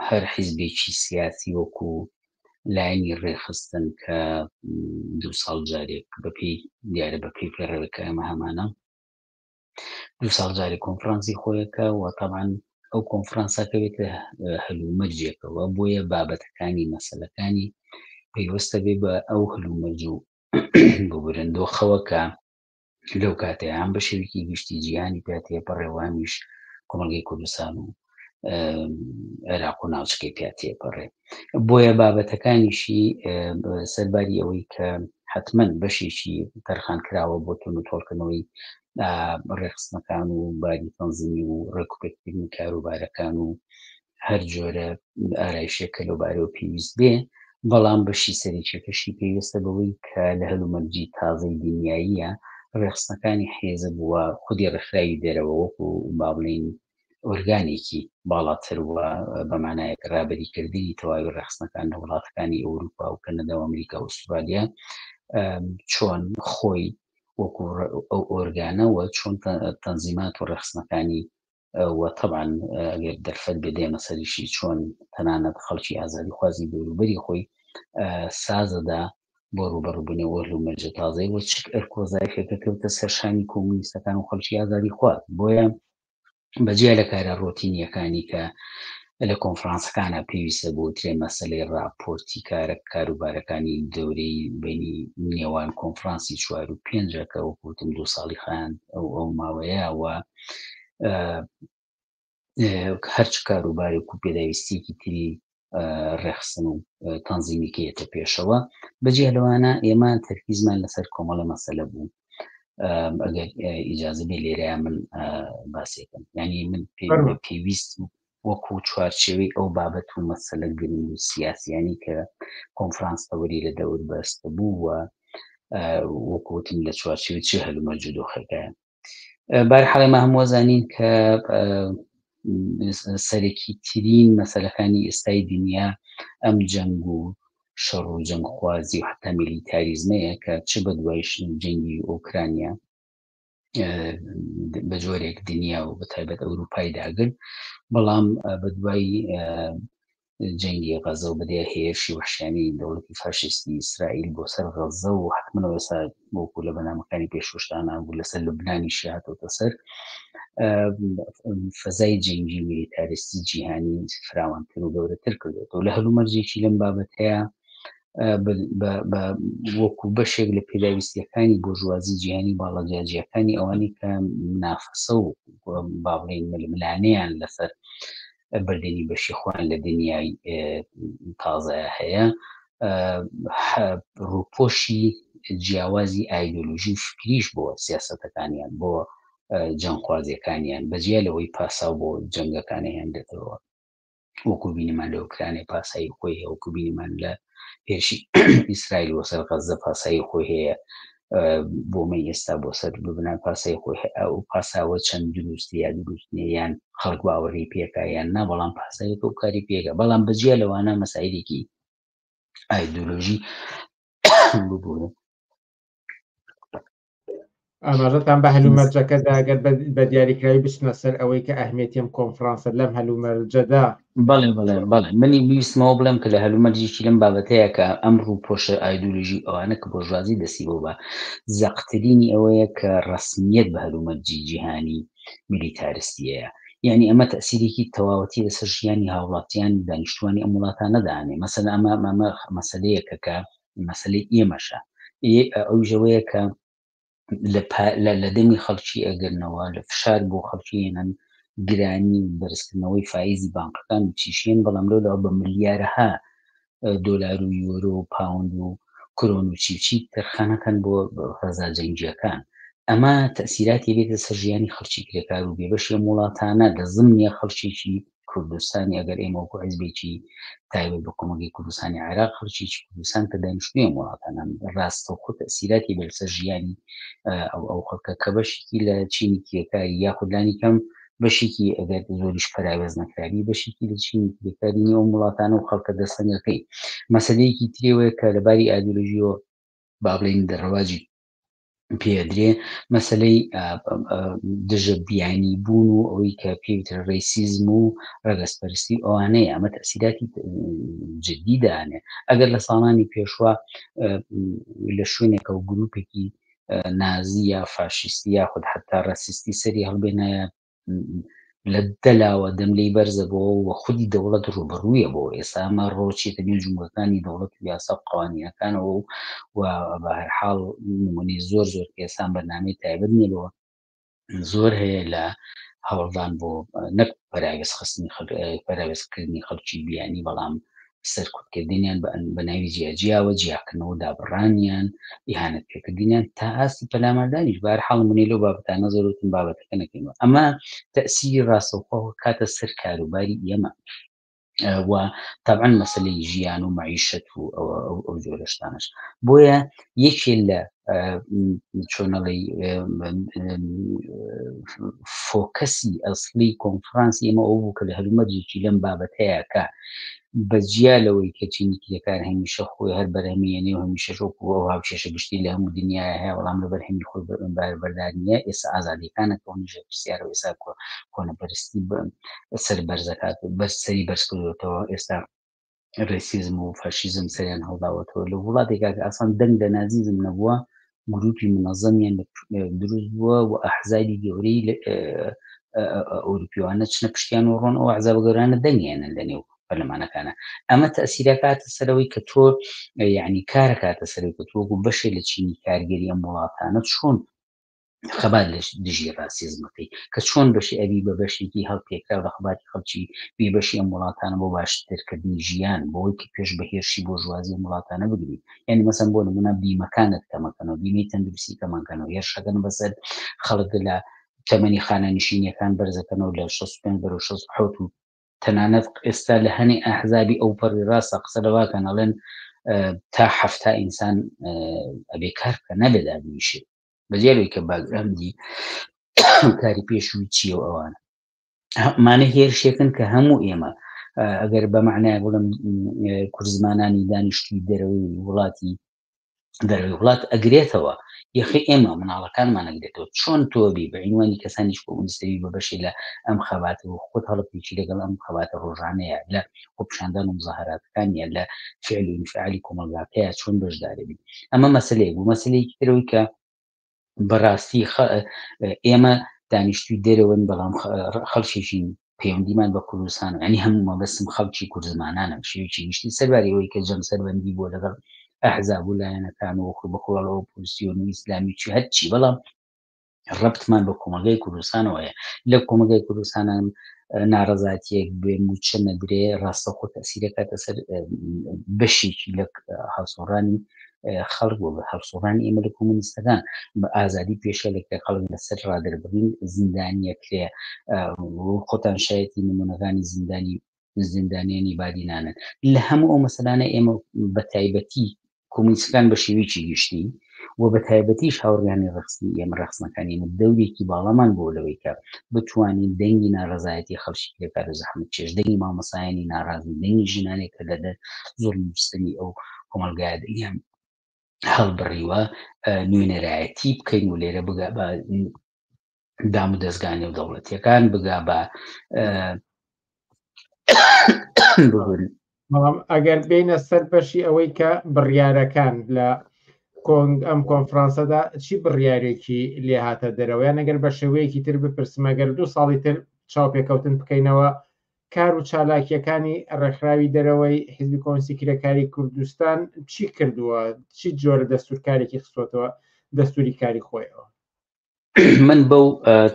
هەر حیزبێکی سیاسی وەکو لایەنی ڕێخستن کە دوو ساڵ جارێک بەپێی دیارە بەپێی پەیڕەوێک کە ئێمە هەمانە دوو ساڵ جارێک کۆنفرانسی خۆیەکە و تەبعەن ئەو کۆنفرانسە کەوێتە هەلومەرجێکەوە بۆیە بابەتەکانی مەسەلەکانی پەیوەستە بێ بە ئەو هەلومەرج و ببورن دۆخەوە کە لەو کاتەیە هەم بە شێوەیەکی گشتی جیهانی پیا تێپەڕێ و هەمیش کۆمەڵگەی کوردستان و عێراق و ناوچەکەی پیا تێپەڕێ بۆیە بابەتەکانیشی سەرباری ئەوەی کە حتمما بەشێکی تەرخان کراوە بۆ تون و تۆڵکردنەوەی ڕێخستنەکان و باری تەنزیمی و ڕێکوپێکردنی کاروبارەکان و هەر جۆرە ئارایشێک کە لەو بارەوە پێویست بێ بەڵام بەشی سەرەکیەکەشی پێویستە بەوەی کە لە هەلومەرجی تازەی دنیاییە ڕێخستنەکانی حیزب و خودی ڕێکخراوی دەرەوە وەکو با بڵێین ئۆرگانێکی باڵاتر و بە مانایەک ڕابەریکردنی تەواوی ڕێخستنەکان لە وڵاتەکانی ئەوروپا و کەنەدا و ئەمریکا و ئوسترالیا چۆن خۆی وەکو ئەو ئۆرگانە و چۆن تەنزیمات و ڕێخستنەکانی و تەبعەن ئەگەر دەرفەت بێ دێمە سەریشی چۆن تەنانەت خەڵکی ئازادیخوازی دەوروبەری خۆی سازەدا بۆ ڕووبەڕووبوونەوە هەلومەرجە تازەی و چ ئەرک و وەزایفێکە کەوتە سەر شانی کۆمونیستەکان و خەڵکی ئازادیخواز بۆیە بەجیا لە کارە ڕۆتینیەکانی کە لە کۆنفرانسەکانە پێویستە بۆترێ مەسەلەی ڕاپۆرتی کارە کاروبارەکانی دەورەی بینی نێوان کۆنفرانسی چوار و پێنجە کە وەکوتم دوو ساڵی خایاند ئەو ئەو ماوەیە و هەرچ کاروبارێک و پێداویستیەکی تری ڕێخستن و تەنزیمی کەیەتە پێشەوە بەجیا لەوانە ئێمە تەرکیزمان لەسەر کۆمەڵە مەسەلە بوو ئەگەر ئیجازە بێ لێرەیە من باسێکم یعنی من پێویست وەکو چوارچێوەی ئەو بابەت و مەسەلە گرنگ و سیاسیانی کە کۆنفرانس تەوەری لە دەور بەستە بوو و وەکوتم لە چوارچێوەی چه هەلومەرج و دۆخەکە بارحاڵ ئێمە هەموو زانین کە سەرەکی ترین مەسەلەکانی ئێستای دنیا ئەم جەنگ و شەڕ و جەنگخوازی و حتا میلیتاریزمەیە کە چ بە دوای جەنگی ئۆکرانیا بە جۆرێک دنیا و بە تایبەت ئەوروپای داگرت بەڵام بە دوای جەنگی غەزە و بەدیار هێرشی وەحشیانەی دەوڵەتی فاشیستی ئیسرائیل بۆ سەر غەزە و حتمما ئێستا وەکو لە بەنامەکانی پێشوشتانە بوو لەسەر لوبنانیشی هاتۆتە سەر فەزای جەنگی میلیتاریستی جیهانی فراوانتر و گەورەتر کردێتەوە لە هەلومەرجێکی لەم بابەتەیە وەکو بەشێک لە پێداویستیەکانی بۆرژوازی جیهانی باڵە جیاجیەکانی ئەوانەی کە منافەسە و با بڵێین ململانێیان لەسەر بردنی بەشی خۆیان لە دنیای تازە هەیە ڕووپۆشی جیاوازی ئایدۆلۆژی و فکریش بۆ سیاسەتەکانیان بۆ جەنگخوازیەکانیان بەجیا لەوەی پاساو بۆ جەنگەکانیان دێتەوە وەکو بینیمان لە ئۆکرانیا پاسایی خۆی هەیە وەکو بینیمان لە هێرشی ئیسرائیل بۆ سەر غەززە پاسایی خۆی هەیە بۆ من ئێستا بۆ سەر لوبنان پاسای خۆی هەیە ئەو پاساوە چەند دروست یا دروست نییە یان خەڵک باوەڕی پێکا یان نا بەڵام پاساوێکە و کاری پێکە بەڵام بەجیا لەوانە مەسایلێکی ئایدۆلۆژی ببوورن ئاماژەتان بە هەلومەرجەکەدا گەر بە دیاریکراوی بچنە سەر ئەوەی کە ئەهمیەتی ئەم کۆنفرانسە لەم هەلومەرجەدا بەڵێ بەڵێ بەڵێ منی بیستمەوە بڵێم کە لە هەلومەرجێکی لەم بابەتەیە کە ئەم ڕووپۆشە ئایدۆلۆژی ئەوانە کە بۆرژوازی دەستی بۆ بە زەقترینی ئەوەیە کە ڕەسمیەت بە هەلومەرجی جیهانی میلیتارستیەیە یعنی ئەمە تەسیرێکی تەواوەتی لەسەر ژیانی هاوڵاتیان دانیشتوانی ئەم وڵاتانە دانێ مەسەلەن ئەمە ئەمە مەسەلەیەکە کە مەسلەی ئێمەشە ئەویش ئەوەیە کە لە دەمی خەڵکی ئەگرنەوە لە فشار بۆ خەڵکی هێنن گرانی و بەرزکردنەوەی فایزی بانقەکان و چیشیان بەڵام لەولاوە بە ملیارەها دۆلار و یۆرۆ و پاوند و کرۆن و چی چی تەرخانەکەن بۆ فەزا جەنگیەکان. ئەمە تەسیراتی بێتە سەر ژیانی خەڵکی کرێکار و بێبەشی ئەم وڵاتانە لە زمنیە خەڵکێکی کوردستانی ئەگەر ئێمە وەکو حزبێکی تایبەت بە کۆمەڵگەی کوردستانی عێراق خەڵکێکی کوردستان کە دانیشتووی ئەم وڵاتانەن ڕاستەوخۆ تەسیراتی بێت لەسەر ژیانی ئەو ئەو خەڵکە کە بەشێکی لە چینی کرێکاری یاخود لانی کەم بەشێکی ئەگەر زۆریش پەراوێز نەکراوی بەشێکی لە چینی کرێکاری نێو ئەم وڵاتانە و خەڵکە دەستەنگەکەی مەسەلەیەکی ترێوەیە کە لەباری ئایدۆلۆژیەوە با بڵێین ڕەواجی پێدرێ مەسلەی دژە بیانی بوون و ئەوەی کە پێوترە ڕێسیزم و ڕەگەزپەرستی ئەوانەیە ئەمە تەسیراتی جدی دانێ ئەگەر لە ساڵانی پێشوە لە شوێنێکە و گروپێکی نازی یا فاشیستی یاخود حتا ڕەسیستی سەری هەڵبێنایە لە دەلاوە دەم لێی بەرزە بۆ و خودی دەوڵەت ڕوبەڕوویە بۆ ئێستا ئەمە ڕۆچێتە نێو جومگەکانی دەوڵەت و یاسا و قوانینەکانەوە و و بە هەر حاڵ نمونەی زۆر زۆر ئێسان بەرنامەی تایبەت نییە لەوە زۆر هەیە لە هەوڵدان بۆ نەک پەراوێزخستنی پەراوێزکردنی خەڵکی بیانی بەڵام سەرکوتکردنیان بە ناوی جیاجیاوە، جیاکردنەوە و دابڕانیان، ئیهانەت پێکردنیان تا ئاستی پەلاماردانیش. بە هەر حاڵ نمونەی لەو بابەتانە زۆر وتم بابەتەکە نەکەینەوە. ئەمە تەئسیری ڕاستەوخۆ کاتە سەر کاروباری ئێمە و تەبعەن مەسەلەی ژیان و مەعیشەت و ئەو جۆرە شتانەش. بۆیە یەکێ لە چۆنەڵی فۆکەسی ئەسڵی کۆنفرانسی ئێمە ئەو بوو کە لە هەلومەرجێکی لەم بابەتەیە کە بە جیا لەوەی کە چینی کرێکار هەمیشە خۆی هەر بەرهەمیێنێ و هەمیشە وەکو ئەو هاوکێشە گشتی لە هەموو دنیاە هەیە بەڵام لە بەرهەمی خۆی بەردار نییە ئێستا ئازادیەکانە کە ژێر پرسیارەوە ئێستا کۆنەپەرستی سەر بەرزەکات بەر سەری بەرز کردوێتەوە ئێستا ڕێسیزم و فاشیزم سەریان هەڵداوەتەوە لە وڵاتێکا کە ئاسان دەنگ لە نازیزم نەبووە گروپی منەزەمیان دروست بووە و ئەحزابی گەورەی ئەوروپیوانە چنە پشتیان و ڕۆن ئەو ئەحزابە گەورانە دەنگێنن لە نێو پەرلەمانەکانە ئەمە تەسیرەکاتە سەرەوەی کە تۆ یعنی کارەکاتە سەرەوەی کە تۆ وەکو بەشێ لە چینی کارگەری ئەم وڵاتانە چۆن خەبات لە دژی ڕاسیزمەکەی کە چۆن بەشی ئەبی بە بەشێکی هەڵپێکراو لە خەباتی خەڵکی بێبەشی ئەم وڵاتانە بۆ باشترکردنی ژیان بۆی کە پێش بە هێرشی بۆرژوازی ئەم وڵاتانە بگری یعنی مەسەن بۆ نمونە بیمەکانت کەمەکەنەوە بیمەی تەندروستی کەمەکەنەوە هێرشەکەن بەسەر خەڵک لە تەمەنی خانەنشینیەکان بەرزەکەنەوە لە 65 بەرەو 67 و تەنانەت ئێستا لە هەنێ ئەحزابی ئەو پەڕی ڕاستە قسە لەواکەن ئەڵێن تا هەفتا ئینسان ئەبێ کار بکە نابێ دابنیشێ بەجیا لەوەی کە باکگراوندی کاری پێشووی چییە و ئەوانە ئەمانە هێرشێکن کە هەموو ئێمە ئەگەر بە معنای بڵم کوردزمانانی دانیشتوی دەرەوەی وڵاتی دەرەوەی وڵات ئەگرێتەوە یەخی ئێمە مناڵەکانمان ئەگرێتەوە چۆن تۆ بی بە عینوانی کەسانیش کۆمۆنیستەوی بە بەشی لە ئەم خەباتە و خۆت هەڵپیچی لەگەڵ ئەم خەباتە ڕۆژانەیە لە خۆپیشاندان و مزاهراتەکان یا لە فعل و انفعالی کۆمەڵگاکەیە چۆن بەشداری بی ئەمە مەسلەیەک بوو مەسلەیەکی ترەوەی کە بەڕاستی ئێمە دانیشتوی دەرەوەن بەڵام خەڵکێکین پەیوەندیمان بە کوردستان ینی هەموو مەبەستم خەڵکی کوردزمانانە شێوکی گشتی سەرباری ئەوەی کە جەمسەربەندی بووە لەگەڵ ئەحزاب و لایەنەکان و خۆ بەخۆڵ ئۆپۆزیسیۆن و ئیسلامی چی هەرچی بەڵام ڕەبتمان بە کۆمەڵگای کوردستانەوە هەیە لە کۆمەڵگای کوردستانە ناڕەزاتیەک بێ موچە نەدرێ ڕاستەوخۆ تەسیرەکاتە سەر بەشێکی لە هەڵسوڕانی خەڵک بۆ هەڵسوڕانی ئێمە لە کۆمۆنیستەکان بە ئازادی پێشە لە خەڵک لەسەر ڕادەربڕین زیندانیە کرێ خۆتان شایەتی نمونەکانی زیندانی زیندانیانی بادینانن لە هەموو ئەو مەسەلانە ئێمە بە تایبەتی کۆمۆنیستەکان بە شێوەیەکی گشتی و بە تایبەتیش هاوڕیانی ڕخستنی ئێمە ڕخستنەکانی ئێمە دەورێکی باڵامان بۆ لەوەی کە بتوانین دەنگی ناڕەزایەتی خەڵکی کرێکار و زەحمەت چێژ دەنگی مامۆستایانی ناڕازی دەنگی ژنانێک کە لە زوڵم و ستەمی ئەو کۆمەڵگایە دەنگیان هەڵبڕیوە نوێنەرایەتی بکەین و لێرە بگا بە دام و دەستگا نێودەوڵەتیەکان بگا بە ببن بەڵام ئەگەر بینە سەر بەشی ئەوەی کە بڕیارەکان لە کۆنگ ئەم کۆنفرانسەدا چی بڕیارێکی لێهاتە دەرەوە یان ئەگەر بە شێوەیەکی تر بپرسم ئەگەر دوو ساڵی تر چاوپێکەوتن بکەینەوە کار و چالاکیەکانی ڕێکخراوی دەرەوەی حیزبی کۆمۆنیستی کرێکاری کوردستان چی کردووە چی جۆرە دەستورکارێکی خستۆتەوە دەستوری کاری خۆیەوە من بەو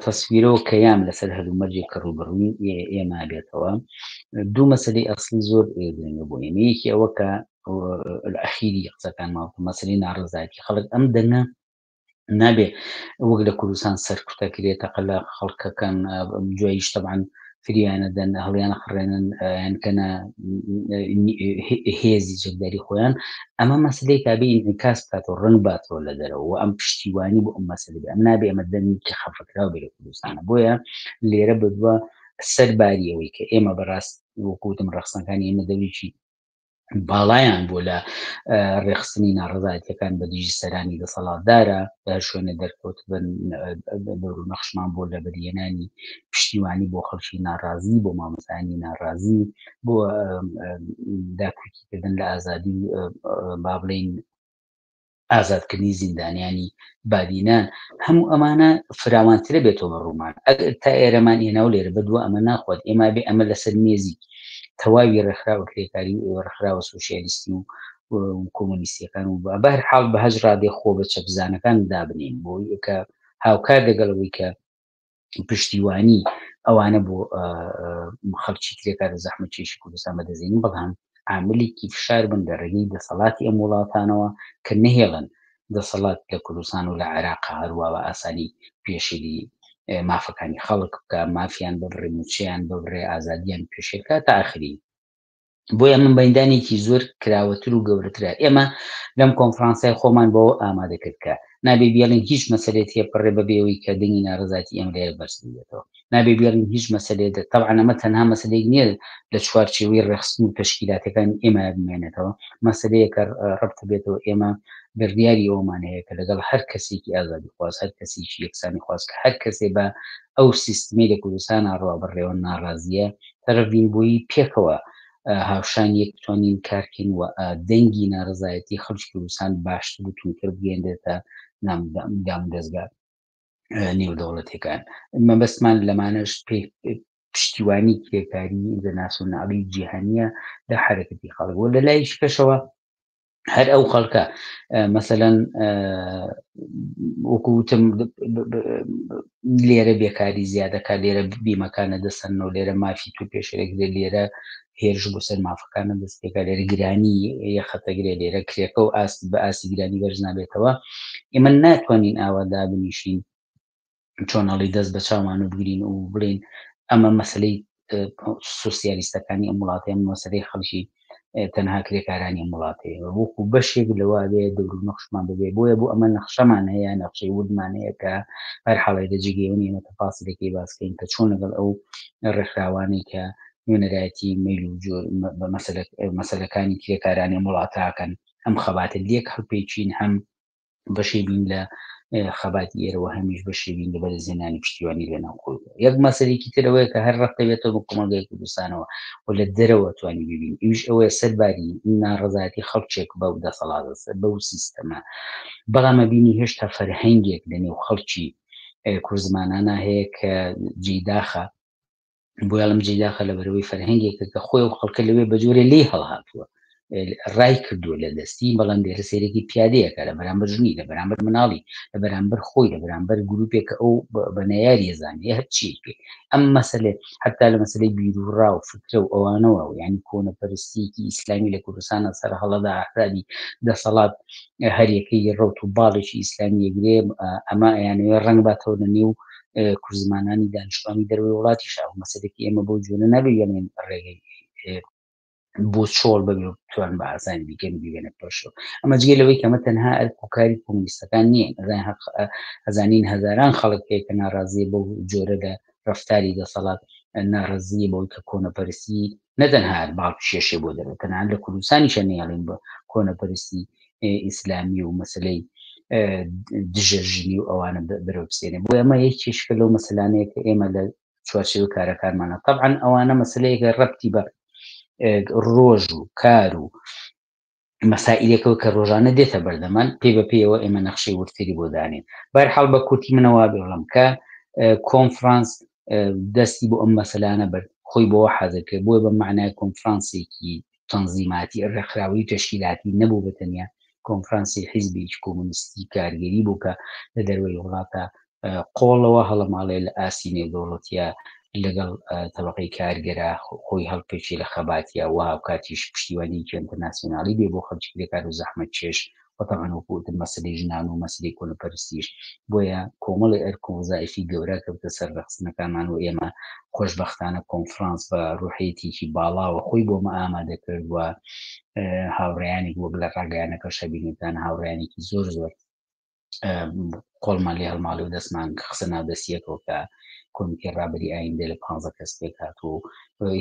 تەسویرەوە کە یام لەسەر هەلومەرجێک کە ڕووبەڕووی ئێمە بێتەوە دوو مەسەلەی ئەسڵی زۆر گرنگە بۆ ئێمە یەکی ئەوە کە ئەخیری قسەکان ماوە مەسەلەی ناڕەزایەتی خەڵک ئەم دەنگە نابێ وەک لە کوردستان سەرکوتەکرێ تەقە لە خەڵکەکەن دواییش تەبعەن فریانە دەن هەڵیانە خڕێنن یان کەنە هێزی چەکداری خۆیان ئەمە مەسلەی کابێ ئینعکاس بکاتەوە ڕنگ باتەوە لە دەرەوە و ئەم پشتیوانی بۆ ئەم مەسەلە بێ ئەم نابێ ئەمە دەنگێکی خەفەکراو بێ لە کوردستانە بۆیە لێرە بەدووە سەرباری ئەوەی کە ئێمە بەڕاست وەکوتم ڕەخسەکانی ئێمە دەوریی باڵایان بوو لە ڕێخستنی ناڕەزایەتیەکان بە دژی سەرانی دەسەڵاتدارە لە هەر شوێنە دەرکەوت بن دەور و نەخشمان بۆ لە بەدیهێنانی پشتیوانی بۆ خەڵکی ناڕازی بۆ مامۆستایانی ناڕازی بۆ داکۆکیکردن لە ئازادی با بڵێین ئازادکردنی زیندانیانی بادینان هەموو ئەمانە فراوانترە بێتەوە بە ڕوومان ئەگەر تا ئێرەمان هێنا و لێرە بەدووە ئەمە ناخوات ئێمە بێ ئەمە لەسەر مێزی تەواوی ڕێکخراوە کرێکاری و ڕێکخراوە سوسیالیستی و کۆمۆنیستیەکان و بە هەر حاڵ بە هەج ڕادێ خۆ بە چەپزانەکان دابنین بۆ کە هاوکار دەگەڵەوەی کە پشتیوانی ئەوانە بۆ خەڵکی کرێکار و زەحمەتکێشی کوردستان بەدەستێنین، بەڵام عاملێکی فشار بن لە ڕێگەی دەسەڵاتی ئەم وڵاتانەوە کە نەهێڵن دەسەڵات لە کوردستان و لە عێراق هەروا بە ئاسانی پێشێلی مافەکانی خەڵک بکە، مافیان ببڕێ، مووچەیان ببڕێ، ئازادیان پێشێل بکا تا ئاخری. بۆیە من بەیندانێکی زۆر کراوەتر و گەورەترە ئێمە لەم کۆنفرانسای خۆمان بۆ ئامادە کرد کە نابێ بێڵین هیچ مەسەلێ تێپەڕێ بەبێ ئەوەی کە دەنگی ناڕەزایەتی ئێمە لێرە بەرز ببێتەوە نابێ بێڵین هیچ مەسەلێ تەبعەن ئەمە تەنها مەسەلەیەک نییە لە چوارچێوەی ڕێکخستن و تەشکیلاتەکانی ئێمە بمێنێتەوە مەسەلەیەکە ڕەبت بێتەوە ئێمە بڕیاری ئەومان هەیە کە لەگەڵ هەر کەسێکی ئازادی خواز هەر کەسێکی یەکسانی خواز کە هەر کەسێ بە ئەو سیستمی لە کوردستان ڕوا بڕێوە ناڕازیە تەرەڤین بۆیی پێکەوە هاوشان یەک بتوانین کارکەین و دەنگی ناڕزایەتی خەڵکی کوردستان باشتر و توندتر بگەێنرێتە دام دەستگا نێودەوڵەتەکان مەبەستمان لەمانەش پشتیوانی کرێکاری ئینتەرناسیۆنالی جیهانیە لە حرەکەتی خەڵک و لە لای شکەشەوە هەر ئەو خەڵکە مەسەەن وەکو وتم لێرە بێکاری زیادەکە لێرە بیمەکانە دەسەنەوە لێرە مافی تو پێشێلەگرێ لێرە هێرش بۆ سەر مافەکانە دەستێکا لێرە گرانی یەخەتەگرێ لێرە کرێکە و ئاست بە ئاستی گرانی بەرز نابێتەوە ئێمە ناتوانین ئاوا دابنیشین چۆن ئەڵی دەست بە چاومان و بگرین و بڵین ئەمە مەسلەی سوسیالیستەکانی ئەم وڵاتەیە مەسلەی خەڵکی تەنها کرێکارانی ئەم وڵاتەیە وەکو بەشێک لەوە بێ دەور و نەخشمان ببێ بۆیە بۆ ئەمە نەخشەمان هەیە نەخشەی وردمان هەیە کە هەر حاڵێ لە جێگەیەوە ئێمە تەفاسیلەکەی باسکەین کە چۆن لەگەڵ ئەو ڕێکخراوانەی کە نوێنەرایەتی مەیل و جۆر مەسەلەکانی کرێکارانی ئەم وڵاتاکەن ئەم خەباتە لێک هەڵپێچین هەم بەشێ بین لە خەباتی ئێرەوە هەمیش بەشێ بین لە بەرزهێنانی پشتیوانی لە ناوخۆی یەک مەسەلێکی تر ئەوەیە کە هەر ڕەفتە بێتەوە بە کۆمەڵگای کوردستانەوە و لە دەرەوە توانی ببین ئەویش ئەوەیە سەرباری ناڕەزایەتی خەڵکێک بەو دەسەڵاتە سەر بەو سیستەمە بەڵام ئەبینی هێشتا فەرهەنگێک لە نێو خەڵکی کوردزمانانە هەیە کە جێی داخە بۆیاڵم جێی داخە لە بەرەوەی فەرهەنگێکە کە خۆی و خەڵکە لەوێ بە جۆرێ لێی هەڵهاتووە ڕای کردووە لە دەستی بەڵام لێرە سێرێکی پیادەیەکە لە بەرامبەر ژنی لە بەرامبەر مناڵی لە بەرامبەر خۆی لە بەرامبەر گروپێک کە ئەو بە نەیاری زانێ هەرچی پێ ئەم مەسەلێ حتا لە مەسلەی بیرروڕا و فکرە و ئەوانەوە و ینی کۆنەپەرستیەکی ئیسلامی لە کوردستانە سەر هەڵەدا ئەحزابی دەسەڵات هەریەکەی ڕوت و باڵێکی ئیسلامی یەگرێ ئەمە ئەیانەوێ ڕەنگ باتەوە لە نێو کوردزمانانی دانیشتوانی دەروی وڵاتی شاو مەسەلێکی ئێمە بۆ جوێنە نابێ یانێن ڕێگەی بۆ چۆڵ بەبێ توان بە ئاسانی بیکەن بیبێنە پێشەوە ئەمە جگە لەوەی کەمە تەنها ئەرک و کاری کۆمۆنیستەکان نییە ئەزانین هەزاران خەڵک هەیە کە ناڕازیە بەو جۆرە لە ڕفتاری دەسەڵات ناڕازیە بەوەی کە کۆنەپەرستی نەتەنها باڵ بکێشێ بۆ دەرەوە تەنانەت لە کوردستانیشە نەیەڵین بە کۆنەپەرستی ئیسلامی و مەسلەی دژە ژنی و ئەوانە بەرەو بسێنێ بۆ ئەمە یەکێشکە لەو مەسلانەیە کە ئێمە لە چوارچێوە کارەکانمانە طبعا ئەوانە مەسلەیەکە ڕەبتی بە ڕۆژ و کار و مەسائیلێکەوە کە ڕۆژانە دێتە بەردەمان پێ بە پێیەوە ئێمە نەخشەی وردتری بۆ دانێن بەرحاڵ بە کورتی منەوە بێڵم کە کۆنفرانس دەستی بۆ ئەم مەسەلانە برد خۆی بۆ حەزر کرد بۆیە بە معنای کۆنفرانسێکی تەنزیماتی ڕێکخراوی تەشکیلاتی نەبوو بە تەنیا کۆنفرانسی حیزبێکی کۆمۆنیستی کارگەری بوو کە لە دەروەی وڵاتە قۆڵەوە هەڵەماڵێ لە ئاستی نێودەوڵەتیە لەگەڵ تەبقەی کارگەرا خۆی هەڵپێچی لە خەباتیە و هاوکاتیش پشتیوانیەکی ئینتەرناسیۆنالی بێ بۆ خەڵکی کرێکار و زەحمەتکێش. و تەبعەن وەکو وتم مەسەلەی ژنان و مەسەلەی کۆنەپەرستیش بۆیە کۆمەڵی ئەرک و وەزائیفی گەورە کەوتە سەر ڕێکخستنەکانمان و ئێمە خۆشبەختانە کۆنفرانس بە ڕوحیەتێکی باڵاوە خۆی بۆمە ئامادە کرد و هاوڕێیانێک وەک لە ڕاگەیانەکەش هەبینیتان هاوڕێیانێکی زۆر زۆر قۆڵمان لێ هەڵماڵی و دەستمان خستە ناو دەستیەکەوە کە کۆمیتەی ڕابەری ئایندە لە 15 کەس پێک هات و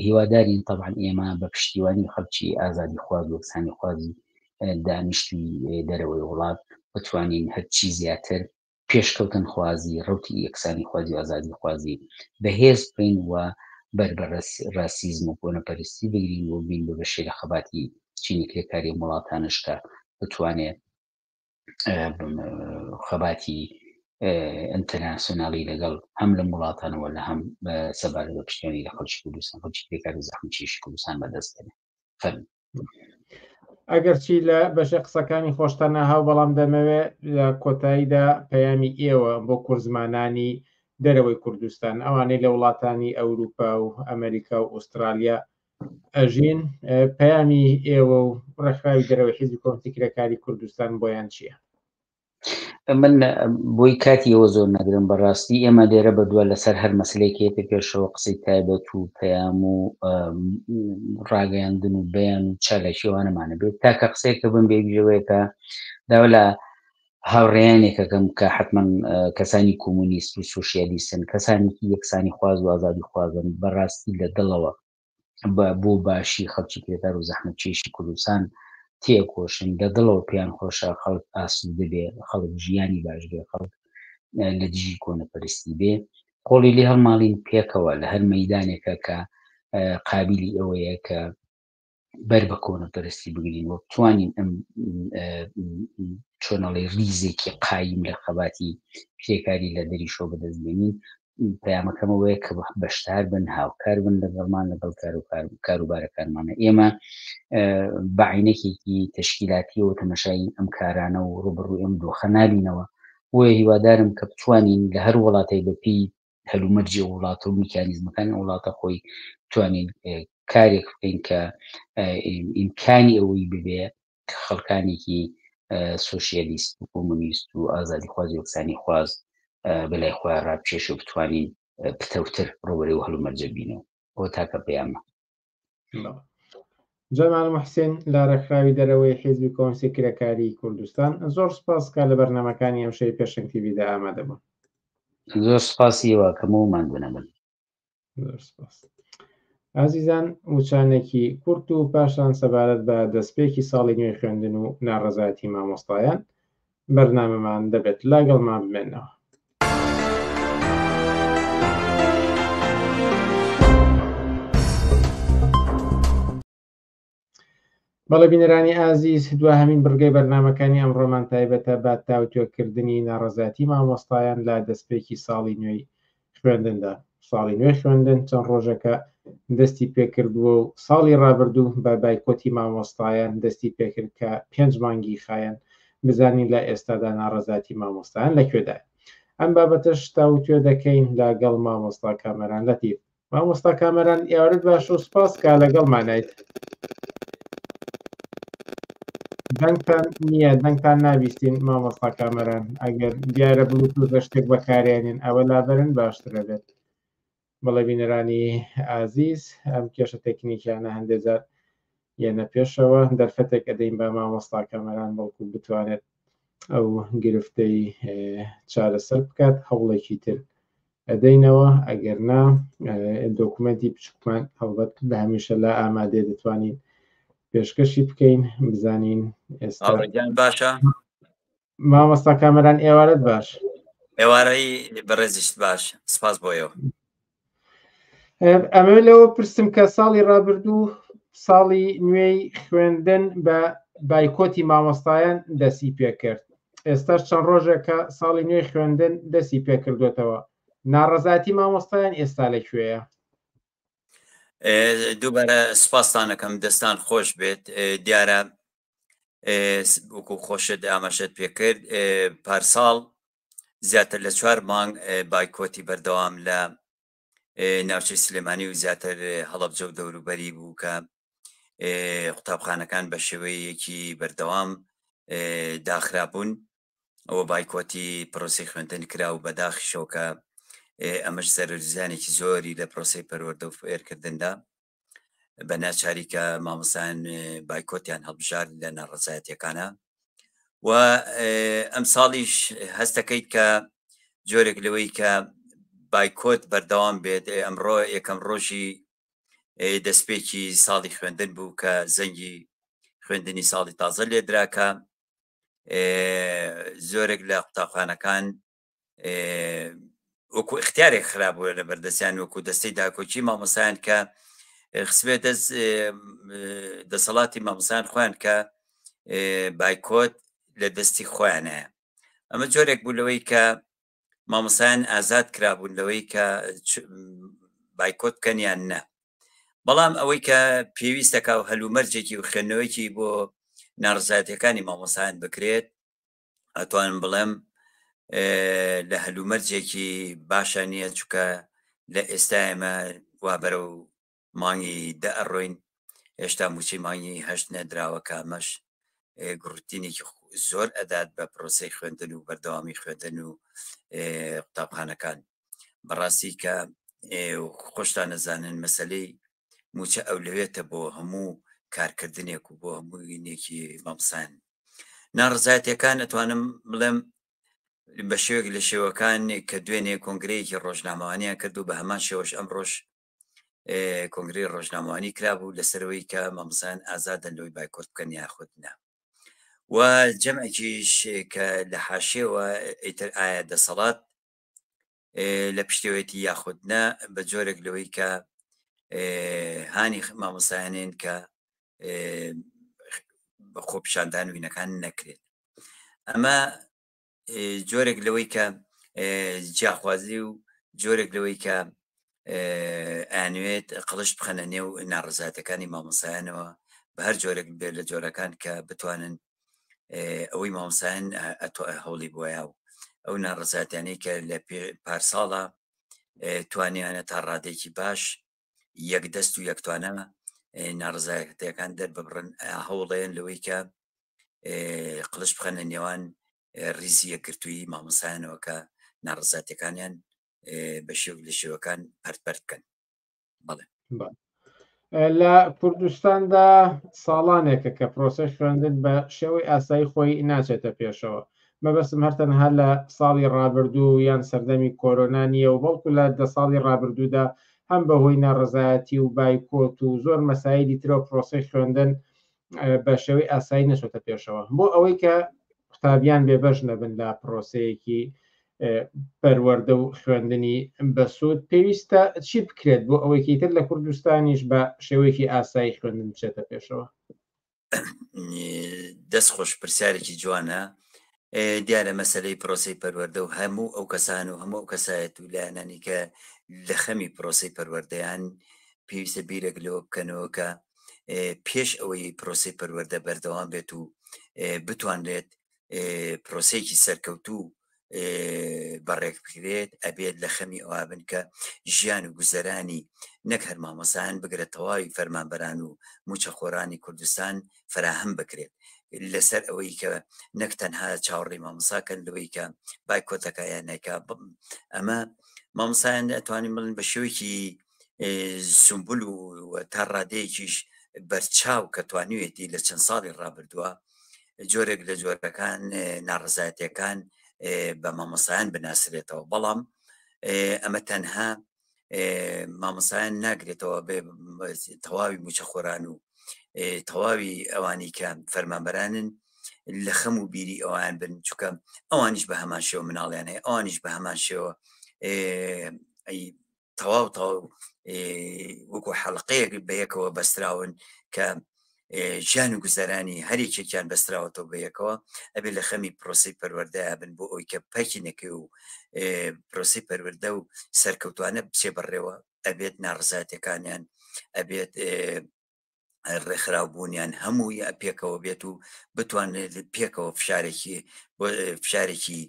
هیوادارین طبعا ئێمە بە پشتیوانی خەڵکی ئازادی خواز و یەکسانی خوازی دانیشتوی دەرەوەی وڵات بتوانین هەرچی زیاتر پێشکەوتن خوازی ڕوتی یەکسانی خوازی و ئازادی خوازی بەهێز بکەین و بەر بە ڕاسیزم و کۆنەپەرستی بگرین و بین بە بەشێ لە خەباتی چینی کرێکاری وڵاتانش کە بتوانێت خەباتی ئینتەرناسیۆنالی لەگەڵ هەم لەم وڵاتانەوە لە هەم سەبارەت بە پشتیوانی لە خەڵکی کوردستان خەڵکی کرێکار و زەحمەتکێشی کوردستان بەدەست بێنێ فەرموو. ئەگەرچی لە بەشێ قسەکانی خۆشتان ناهاو بەڵام دەمەوێ لە کۆتاییدا پەیامی ئێوە بۆ کوردزمانانی دەرەوەی کوردستان ئەوانەی لە وڵاتانی ئەوروپا و ئەمریکا و ئوسترالیا ئەژین پەیامی ئێوە و ڕێکخراوی دەرەوەی حیزبی کۆمتی کرێکاری کوردستان بۆیان چییە؟ من بۆی کاتی ئەوە زۆر نەگرم بەڕاستی ئێمە لێرە بە دوا لەسەر هەر مەسلێکێتە پێشەوە قسەی تایبەت و پەیام و ڕاگەیاندن و بەیان و چالاکیوانەمانە بێت تاکە قسەیەکە بم بێژەوەیە کە داوا لە هاوڕێیانێکەکەم کە حتمما کەسانی کۆمۆنیست و سوسیالیستن کەسانێکی یەکسانی خواز و ئازادی خوازن بەڕاستی لە دڵەوە بۆ باشی خەڵکی کرێکار و زەحمەتکێشی کوردستان تێکۆشن لە دڵەوە پێیان خۆشە خەڵک ئاسوودە بێ خەڵک ژیانی باش بێ خەڵک لە دژی کۆنەپەرستی بێ قۆڵی لێ هەڵماڵین پێکەوە لە هەر مەدانێکە کە قابلی ئەوەیە کە بەر بە کۆنەپەرستی بگرین و بتوانین ئەم چۆنەڵی ریزێکی قایم لە خەباتی کرێکاری لە دەریشەوە بەدەست بێنین پەیامەکەم ئەوەیە کە بەشدار بن هاوکار بن لەگەڵمان لەگەڵ کاروبارەکانمانە ئێمە بە عینەکێکی تەشکیلاتیەوە تەمەشای ئەم کارانە و ڕوبڕوو ئەم دۆخە نابینەوە بۆیە هیوادارم کە بتوانین لە هەر وڵاتێک بەپی هەلومەرجی وڵاتە و میکانیزمەکانی وڵاتە خۆی توانین کارێک بکەین کە ئیمکانی ئەوەی ببێ کە خەڵکانێکی سۆسیالیست و کۆمۆنیست و ئازادیخواز و یەکسانیخواز بەلای خۆیان ڕابکێش و بتوانین پتەوتر ڕوبەرەی و هەلومەرجە بینەوە ئەوە تاکە پەیامە. جەمال محسن لە ڕێکخراوی دەرەوەی حیزبی کۆمۆنیستی کرێکاریی کوردستان زۆر سپاس کە لە بەرنامەکانی ئەمشەوی پێشەنگ تیڤیدا ئامادە بوون. زۆر سپاسی ئێوە کەم و ماندوو نەبن. زۆر سپاس. ئازیزان وچانێکی کورت و پاشان سەبارەت بە دەستپێکی ساڵی نوێی خوێندن و ناڕەزایەتی مامۆستایان بەرنامەمان دەبێت لاگەڵمان بمێنەوە. بەڵێ بینەرانی ئازیز دواهەمین بڕگەی بەرنامەکانی ئەمڕۆمان تایبەتە بە تاوتوێکردنی ناڕەزایەتی مامۆستایان لە دەستپێکی ساڵی نوێی خوێندندا. ساڵی نوێی خوێندن چەند ڕۆژێکە دەستی پێکردووە و ساڵی ڕابردوو بە بایکۆتی مامۆستایان دەستی پێکرد کە پێنج مانگی خایەن بزانین لە ئێستادا ناڕەزایەتی مامۆستایان لە کوێدایە. ئەم بابەتەش تاوتوێ دەکەین لەگەڵ مامۆستا کامەران لەتیف. مامۆستا کامەران ئێوارت باش و سپاس کە لەگەڵمانایت. دەنگتان نییە دەنگتان نابیستین مامۆستا کامەران ئەگەر دیارە بلوتوس لە شتێک بەکارێنین ئەوە لابەرن باشترە بێت بەڵێ بینەرانی ئازیز ئەم کێشە تەکنیکیانە هەندێک جار یەنە پێشەوە دەرفەتێک ئەدەین بە مامۆستا کامەران بەڵکو بتوانێت ئەو گرفتەی چارەسەر بکات هەوڵێکی تر ئەدەینەوە ئەگەر نا دۆکومنتی بچووکمان هەڵبەت لە هەمیشە لا ئامادەێ دەتوانین پێشکەشی بکەین بزانین ئێستا باشە مامۆستا کامەران ئێوارەت باش ئێوارەی بەڕێزیشت باش سپاس بۆ ئێوە ئەمە لەوە پرسم کە ساڵی ڕابردوو ساڵی نوێی خوێندن بە بایکۆتی مامۆستایان دەستی پێکرد ئێستاش چەند ڕۆژێکە ساڵی نوێی خوێندن دەستی پێکردوێتەوە ناڕەزایەتی مامۆستایان ئێستا لە کوێیە؟ دووبارە سپاستانەکەم دەستان خۆش بێت دیارە وەکو خۆشت ئاماژەت پێکرد پارساڵ زیاتر لە چوار مانگ بایکۆتی بەردەوام لە ناوچەی سلێمانی و زیاتر هەڵەبجە و دەوروبەری بوو کە قوتابخانەکان بە شێوەیەکی بەردەوام داخرابوون ئەوە بایکۆتی پرۆسی خوێندن کرا و بەداخیشەوە کە ئەمەش زەرەرزیانێکی زۆری لە پرۆسی پەروەردە و فێرکردندا بە ناچاری کە مامۆستایان بایکۆتیان هەڵبژارد لە ناڕەزایەتیەکانە و ئەم ساڵیش هەستەکەیت کە جۆرێک لەوەی کە بایکۆت بەردەوام بێت ئەمڕۆ یەکەم ڕۆژی دەستپێکی ساڵی خوێندن بوو کە زەنگی خوێندنی ساڵی تازە لێدراکە زۆرێک لە قوتابخانەکان وەکو اختیارێک خرابووە لە بەردەستیان وەکو دەستەی داکۆکی مامۆسایان کە خسبێ دەست دەسەڵاتی مامۆسایان خۆیان کە بایکۆت لە دەستی خۆیانە ئەمە جۆرێک بوو لەوەی کە مامۆسایان ئازاد کرابوون لەوەی کە بایکۆت بکەن یان نە بەڵام ئەوەی کە پێویستەکە و هەلومەرجێکی و خوێندنەوەیکی بۆ ناڕزایەتەکانی مامۆسایان بکرێت ئەتوانم بڵێم لە هەلومەرجێکی باشە نییە چکە لە ئێستا ئێمە وا بەرەو مانگی دە ئەڕۆین هێشتا موچەی مانگی هەشت نەدراوە کە ئەمەش گڕوتینێکی زۆر ئەدات بە پرۆسەی خوێندن و بەردەوامی خوێندن و قوتابخانەکان بەڕاستی کە خۆشتان نەزانن مەسلەی موچە ئەولەوێتە بۆ هەموو کارکردنێک و بۆ هەمووینێکی مامسان ناڕزایەتەکان ئەتوانم بڵێم بە شێوێک لە شێوەکان کە دوێنێ کۆنگرەیەکی ڕۆژنامەوانیان کرد و بە هەمان شێوەش ئەمڕۆژ کۆنگرەی ڕۆژنامەوانی کرابوو لەسەرەوەی کە مامۆستایان ئازادن لەوەی بایکۆت بکەن یاخود نا و جەمعێکیش کە لە حاشێوە ئیتر ئایا دەسەڵات لە پشتەوەیەتی یاخود نا بە جۆرێک لەوەی کە هانی مامۆستایانێن کە بە خۆپیشاندان وینەکان نەکرێت ئەمە جۆرێک لەوەی کە جیاخوازی و جۆرێک لەوەی کە ئەیانوێت قڵشت بخەنە نێو ناڕزاتەکانی مامۆسایانەوە بە هەر جۆرێک بێت لە جۆرەکان کە بتوانن ئەوەی مامۆسایان هەوڵی بۆیە و ئەو ناڕزاتیانەی کە لە پارساڵە توانیانە تا ڕادێکی باش یەک دەست و یەکتوانە ناڕزایەتەکان دەرببڕن هەوڵێن لەوەی کە قڵش بخەنە نێوان ریزی یەکگرتووی مامۆسایانەوە کە ناڕزاتەکانیان بە شێوک لە شێوەکان پەرت پەرت بکەن بەڵێ لە کوردستاندا ساڵانێکە کە پرۆسەی خوێندن بە شێوەی ئاسایی خۆی ناچێتە پێشەوە مەبەستم هەر تەنها لە ساڵی ڕابردوو یان سەردەمی کۆرۆنا نییە و بەڵکو لە دە ساڵی ڕابردوودا هەم بەهۆی ناڕەزایەتی و بایکۆت و زۆر مەسایلی ترەوە پرۆسەی خوێندن بە شێوەی ئاسایی نەچۆتە پێشەوە بۆ ئەوەی کە قوتابیان بێبەش نەبن لە پرۆسەیەکی پەروەردە و خوێندنی بەسوود پێویستە چی بکرێت بۆ ئەوەی تر لە کوردستانیش بە شێوەیەکی ئاسایی خوێندن بچێتە پێشەوە؟ دەست خۆش پرسیارێکی جوانە دیارە مەسلەی پرۆسی پەروەردە و هەموو ئەو کەسان و هەموو ئەو کەسایەت و لایەنانی کە لە خەمی پرۆسی پەروەردەیان پێویستە بیرێک لەوە بکەنەوە کە پێش ئەوەی پرۆسی پەروەردە بەردەوام بێت و بتوانرێت پرۆسەیەکی سەرکەوتوو بەڕێک بکرێت ئەبێت لە خەمی ئەوە بن کە ژیان و گوزەرانی نەک هەر مامۆسایان بگرە تەواوی فەرمانبەران و موچەخۆرانی کوردستان فراهەم بکرێت لەسەر ئەوەی کە نەک تەنها چاوەڕێی مامۆساکەن لەوەی کە بایکۆتەکە یان نەکا ئەمە مامۆسایان ئەتوانین بڵێن بە شێوەیەکی سمبول و تا ڕادەیەکیش بەرچاو کە توانیوێتی لە چەند ساڵی ڕابردووە جۆرێک لە جۆرەکان ناڕزایەتەکان بە مامۆسایان بناسرێتەوە بەڵام ئەمە تەنها مامۆسایان ناگرێتەوە بێ تەواوی موچەخۆران و تەواوی ئەوانی کە فەرمانبەرانن لە خەم و بیری ئەوان بن چکە ئەوانیش بە هەمان شێوە مناڵیان هەیە ئەوانیش بە هەمان شێوە تەواو تەواو وەکو حەڵقەیەک بەیەکەوە بەستراون کە ژیان و گوزەرانی هەرێکێکیان بەستراوەتەوە بەیەکەوە ئەبێ لە خەمی پرۆسی پەروەردەیا بن بۆ ئەوی کە پەکی نەکەی و پرۆسی پەروەردە و سەرکەوتوانە بچێ بەڕێوە ئەبێت ناڕزاتەکانیان ئەبێت ڕێکخراوبوونیان هەموو یا پێکەوە بێت و بتوانێت پێکەوە فشارێکی فشارێکی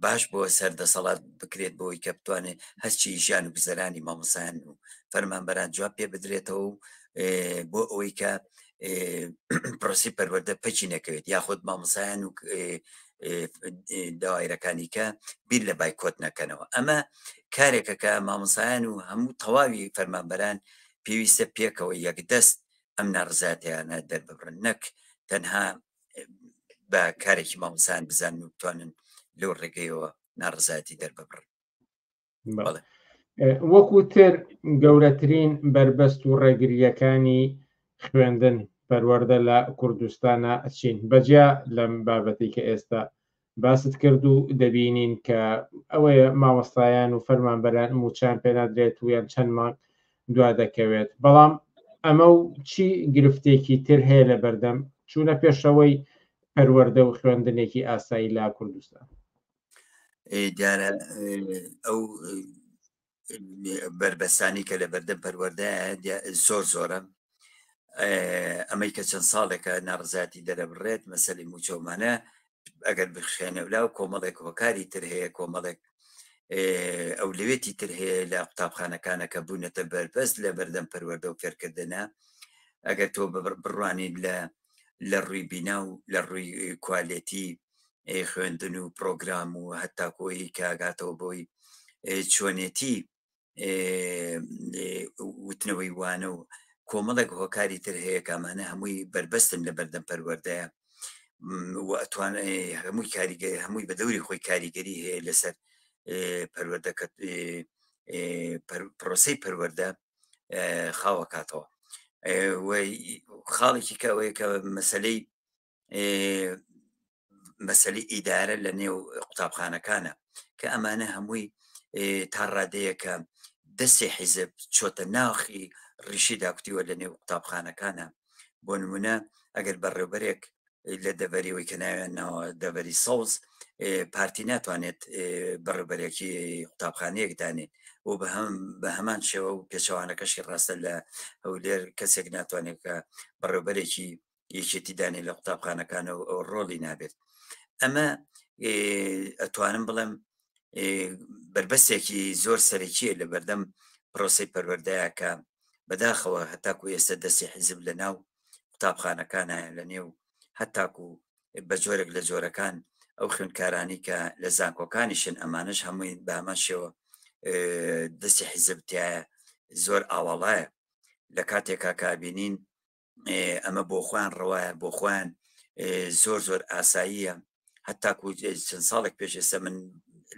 باش بۆ سەر دەسەڵات بکرێت بۆی کە بتوانێت هەرچی ژیان و گوزەرانی مامۆسایان و فەرمانبەران جواب پێ بدرێتەوە و بۆ ئەوەی کە پرۆسی پەروەردە پەکی نەکەوێت یاخود مامۆسایان و داوایرەکانی کە بیر لە بایکۆت نەکەنەوە. ئەمە کارێکە کە مامۆسایان و هەموو تەواوی فەرمانبەران پێویستە پێکەوە یەکدەست ئەم ناڕزاتیانە دەرببڕن، نەک تەنها بە کارێکی مامۆسایان بزانن و بتوانن لەو ڕێگەیەوە ناڕزایەتی دەرببڕن. وەکو تر گەورەترین بەربەست و ڕێگرییەکانی خوێندن پەروەردە لە کوردستانە چین؟ بەجیا لەم بابەتەی کە ئێستا باست کرد و دەبینین کە ئەوەیە مامۆستایان و فەرمانبەران موچەیان پێنادرێت و یان چەند مانگ دوا دەکەوێت، بەڵام ئەمە و چی گرفتێکی تر هەیە لە بەردەم چوونە پێشەوەی پەروەردە و خوێندنێکی ئاسایی لە کوردستان؟ دیارە ئەو بەربەستانی کە لە بەردەم پەروەردە زۆر زۆرە. ئەمەی کە چەند ساڵێکە ناڕزاتی دەرەبڕێت مەسەلی موچەمانە ئەگەر بخێنەولا و کۆمەڵێک هۆکاری تر هەیە، کۆمەڵێک ئەو لەوێتی تر هەیە لە قوتابخانەکانە کە بوونەتە بەربەست لە بەردەم پەروەردە و فێرکردنە. ئەگەر تۆ بڕوانیت لە ڕووی بینا و لە ڕووی کوالێتی خوێندن و پرۆگرام و هەتاکۆیی کە ئاگاتەوە بۆی چۆنێتی وتنەوەی وانە و کۆمەڵێک هۆکاری تر هەیە کامانە هەمووی بربەستن لە بەردەم پەروەردەیە و ئەتوان هەمووی کاریگەری هەمووی بە دەوری خۆی کاریگەری هەیە لەسەر پەروەردەکە، پرۆسی پەروەردە خاوەکاتەوە. خاڵێکی کە ئەوەیە کە مەسلەی ئیدارە لە نێو قوتابخانەکانە کە ئەمانە هەمووی تا ڕادەیەکە دەستی حیزب چۆتە ناخی ڕیشی داکوتیوە لە نێو قوتابخانەکانە. بۆ نمونە ئەگەر بەڕێوبەرێک لە دەڤەری کە ناویان ناوە دەڤەری سەوز، پارتی ناتوانێت بەڕێوبەرێکی قوتابخانەیەک دانێت و بە هەمان شێوە و پێچەوانەکەشی ڕاستە، لە هەولێر کەسێک ناتوانێت کە بەڕێوبەرێکی یەکێتی دانێ لە قوتابخانەکانە و ئەو ڕۆڵی نابێت. ئەمە ئەتوانم بڵێم بربەستێکی زۆر سەرەکیە لە بەردەم پرۆسی پەروەردەیە کە بەداخەوە هەتاکو ئێستا دەستی حیزب لە ناو قوتابخانەکانە لە نێو هەتاکو بە جۆرێک لە جۆرەکان ئەو خوێندکارانی کە لە زانکۆکانیشن ئەمانش هەمووی بە هەمان شێوە دەستی حیزب تایە زۆر ئاواڵایە، لە کاتێکا کە بینین ئەمە بۆ خۆیان ڕەوایە، بۆ خۆیان زۆر زۆر ئاساییە. هەتاکو چەند ساڵێک پێش ئێستا، من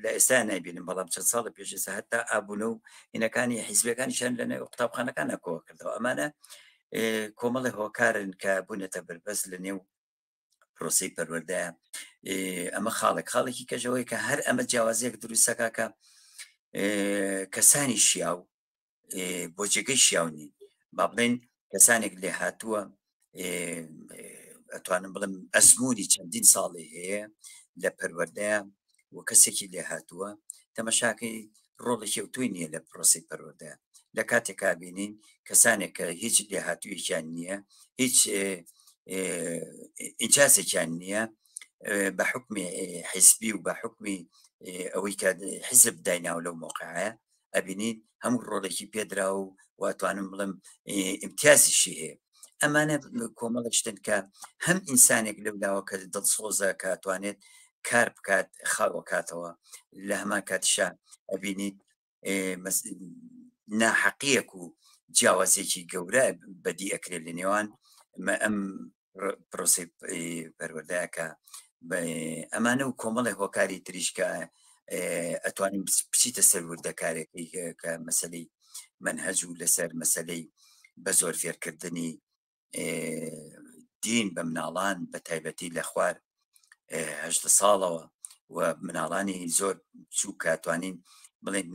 لە ئێستا نایبینم، بەڵام چەند ساڵە پێش ئێستا هەتا ئابوونە و هینەکانی حیزبەکانیشان لە نێو قوتابخانەکان کۆ کردەوە. ئەمانە کۆمەڵی هۆکارن کە بوونەتە بربەست لە نێو پرۆسی پەروەردەیە. ئەمە خاڵێک، خاڵێکی کەژەوەی کە هەر ئەمە جیاوازیەک دروستەکە کە کەسانی شیاو بۆ جێگەی شیاو نین. با بڵێن کەسانێک لێ هاتووە، ئەتوانم بڵێم ئەزمموی چەندین ساڵی هەیە لە پەروەردەیە و کەسێکی لێ هاتووە، تەمەشاکەی ڕۆڵێکی ئەوتۆی نییە لە پرۆسی پەروەردەیە، لە کاتێکا بینین کەسانێک کە هیچ لێهاتوویەکیان نییە، هیچ ئینجازێکیان نییە، بە حکمی حیزبی و بە حکمی ئەوەی کە حیزب دایناو لەو موقعەیە ئەبینین هەموو ڕۆڵێکی پێدرا و واتوانم بڵێم ئیمتیازیشی هەیە. ئەمانە کۆمەڵێک شتن کە هەم ئینسانێک لەو لاوە کە دڵسۆزە کە توانێت کار بکات خاوەکاتەوە، لە هەمان کاتیشا ئەبینیت ناحەقیەک و جیاوازێکی گەورە بەدی ئەکرێت لە نێوان ئەم پرۆسی پەروەردەیە کە ئەمانە و کۆمەڵێک هۆکاری تریش کە ئەتوانین بچیتە سەر وردەکارێکی کە مەسلەی منهج و لەسەر مەسلەی بە زۆر فێرکردنی دین بە مناڵان بە تایبەتی لە خوار 18 ساڵەوە و مناڵانی زۆر چووکە توانین بڵێن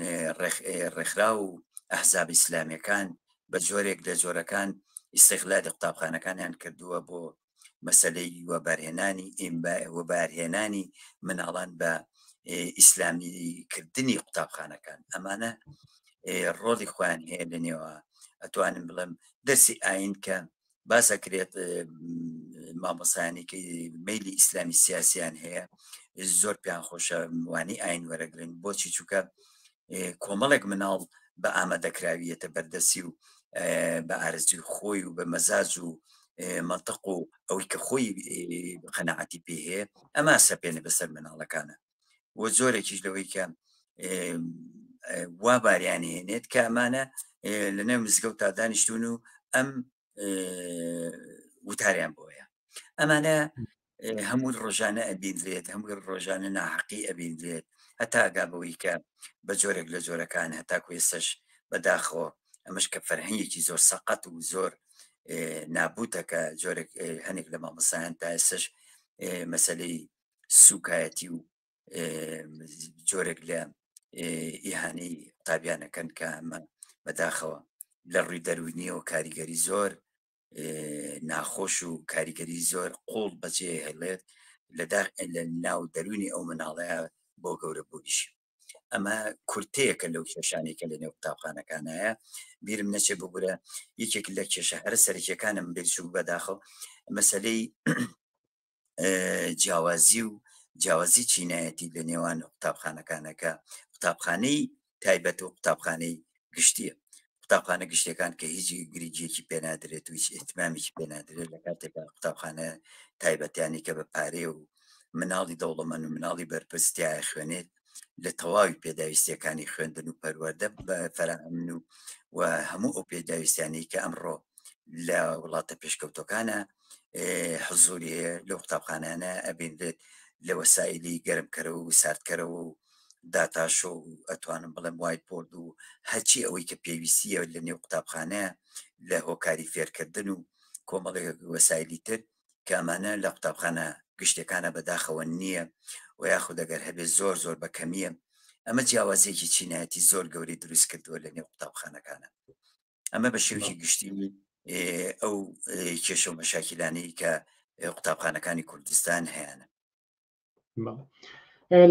ڕێکخرا و ئەحزاب ئیسلامیەکان بە جۆرێک لە جۆرەکان ئیسیغلالی قوتابخانەکانیان کردووە بۆ مەسلەی وەبارهێنانی وەبارهێنانی مناڵان بە ئیسلامی کردنی قوتابخانەکان. ئەمانە ڕۆڵی خۆیان هەیە لە نێوە ئەتوانم بڵێم دەرسی ئاین کە باسەکرێت مامۆسایانی کە مەلی ئیسلامی سیاسیان هەیە. زۆر پێیان خۆشە وانی ئاین وەرەگرن بۆچی چووکە کۆمەڵێک مناڵ بە ئامادەکراویەتە بەردەسی و بە ئارزوی خۆی و بە مەزاج و منطق و ئەوەی کە خۆی قەنەعەتی پێ هەیە ئەما سەپێنە بەسەر مناڵەکانە و زۆرێکیش لەوەی کە وا باریان هێنێت کە ئەمانە لە نێو مزگەوت تا دانیشتون و ئەم وتاریان بۆیە ئەمانە هەموو ڕۆژانە ئەبینرێت هەموو ڕۆژانە ناحەقی ئەبینرێت هەتا ئەگا بەوەی کە بە جۆرێک لە جۆرەکان هەتاکو ئێستش بەداخەوە ئەمەش کە فەرهەنگێکی زۆر سەقەت و زۆر نابوتە کە جۆرێک هەنێک لە مامۆستایان تا ئێستش مەسلەی سوکایەتی و جۆرێک لە ئیهانەی قوتابیانەکەن کە ئەمە بەداخەوە لە ڕووی دەروونیەوە کاریگەری زۆر ناخۆش و کاریگەری زۆر قوڵ بەجێ هێڵێت لە ناو دەروونی ئەو مناڵەیە بۆ گەورە بوونیش. ئەمە کورتەیەکە لەو کێشانەی کە لە نێو قوتابخانەکانایە بیرم نەچێ ببورە یەکێک لە کێشە هەرە سەرەکیەکانم بێچوو بەداخەوە مەسلەی جیاوازی و جیاوازی چینایەتی لە نێوان قوتابخانەکانەکە قوتابخانەی تایبەت و قوتابخانەی گشتیە قوتابخانە گشتیەکان کە هیچ گرنگیەکی پێنادرێت و هیچ ئیهتمامێکی پێنادرێت لە کاتێکا قوتابخانە تایبەتیانی کە بە پارەیە و مناڵی دەوڵەمەند و مناڵی بەرپرس تیاە خوێنێت لە تەواوی پێداویستیەکانی خوێندن و پەروەردە فەراهەمن و و هەموو ئەو پێداویستیانەی کە ئەمڕۆ لە وڵاتە پێشکەوتەکانە حزوری هەیە لەو قوتابخانانە ئەبینرێت لە وەسایلی گەرمکەرەوە و ساردکەرەوە و داتاشۆ و ئەتوانم بڵێم وایت بۆرد و هەرچی ئەوەی کە پێویستیە لە نێو قوتابخانە لە هۆکاری فێرکردن و کۆمەڵێک وەسایلی تر کە ئەمانە لە قوتابخانە گشتەکانە بەداخەوە نییە و یاخود ئەگەر هەبێت زۆر زۆر بە کەمیە ئەمە جیاوازیەکی چینایەتی زۆر گەورەی دروست کردووە لە نێو قوتابخانەکانە ئەمە بە شێوەیەکی گشتی ئەو کێشە و مەشاکیلانەی کە قوتابخانەکانی کوردستان هەیەە.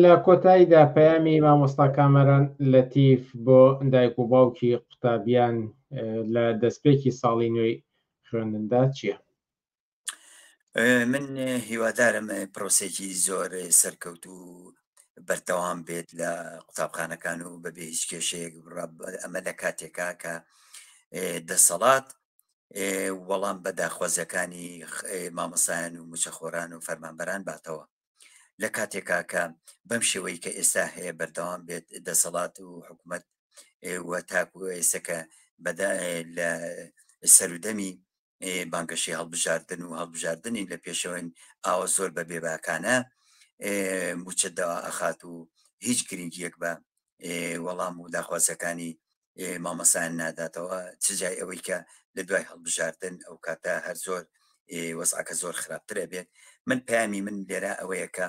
لە کۆتاییدا پەیامی مامۆستا کامەران لەتیف بۆ دایک و باوکی قوتابیان لە دەستپێکی ساڵی نوێی خوێندندا چییە؟ من هیوادارم پرۆسێکی زۆر سەرکەوت و بەردەوام بێت لە قوتابخانەکان و بەبێ هیچ کێشەیەک ئەمە لە کاتێکا کە دەسەڵات وەڵام بە داخوازیەکانی مامۆستایان و موچەخۆران و فەرمانبەران باتەوە لە کاتێکا کە بەم شێوەی کە ئێستا هەیە بەردەوام بێت دەسەڵات و حکوومەت و تاکو ئێستا کە لە سەرودەمی بانگەشەی هەڵبژاردن و هەڵبژاردنی لە پێشەوەین ئاوە زۆر بە بێباکانە موچە داوا ئەخات و هیچ گرنگیەک بە وەڵام و داخوازەکانی مامۆستایان ناداتەوە چ جای ئەوەی کە لە دوای هەڵبژاردن ئەو کاتە هەر زۆر وەزعەکە زۆر خراپتر ئەبێت من پەیامی من لێرە ئەوەیە کە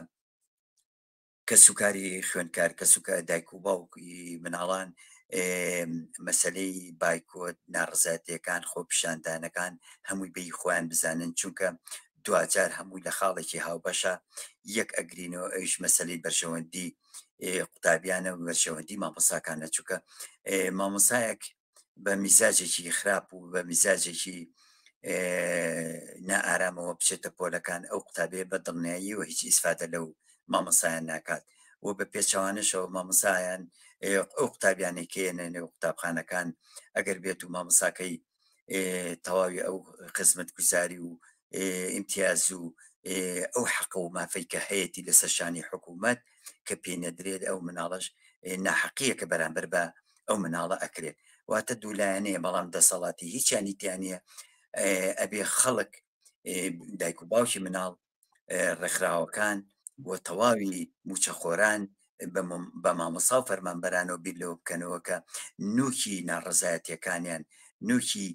کەسوکاری خوێندکار کەسوکە دایک و باوکی مناڵان مەسلەی بایکۆت ناڕزاتیەکان خۆپیشاندانەکان هەمووی بەی خۆیان بزانن چونکە دواجار هەمووی لە خاڵێکی هاوبەشە یەک ئەگرینەوە ئەویش مەسلەی بەرژەوەندی قوتابیانە و بەرژەوەندی مامۆساکانە چونکە مامۆسایەک بە میزاجێکی خراپ و بە میزاجێکی نائارامەوە بچێتە پۆلەکان ئەو قوتابیە بە دڵنیایی و هیچ ئیسفادە لەو مامۆسایان ناکات و بە پێچەوانەشەوە مامۆسایان ئەو قوتابیانەی کێنە نێو قوتابخانەکان ئەگەر بێت و مامۆساکەی تەواوی ئەو خزمەتگوزاری و ئیمتیاز و ئەو حەقە و مافەی کە هەیەی لەسەر شانی حکوومەت کە پێی نەدرێت ئەو مناڵەش ناحەقیە کە بەرامبەر بە ئەو مناڵە ئەکرێت واتە دوولایەنەیە بەڵام دەسەڵاتی هیچیانی تیانە ئەبێ خەڵک دایک و باوکی مناڵ ڕێکخراوەکان و تەواوی موچەخۆران بە مامۆسا و فەرمانبەرانەوە بیر لەوە بکەنەوە کە نوکی ناڕزایەتیەکانیان نوکی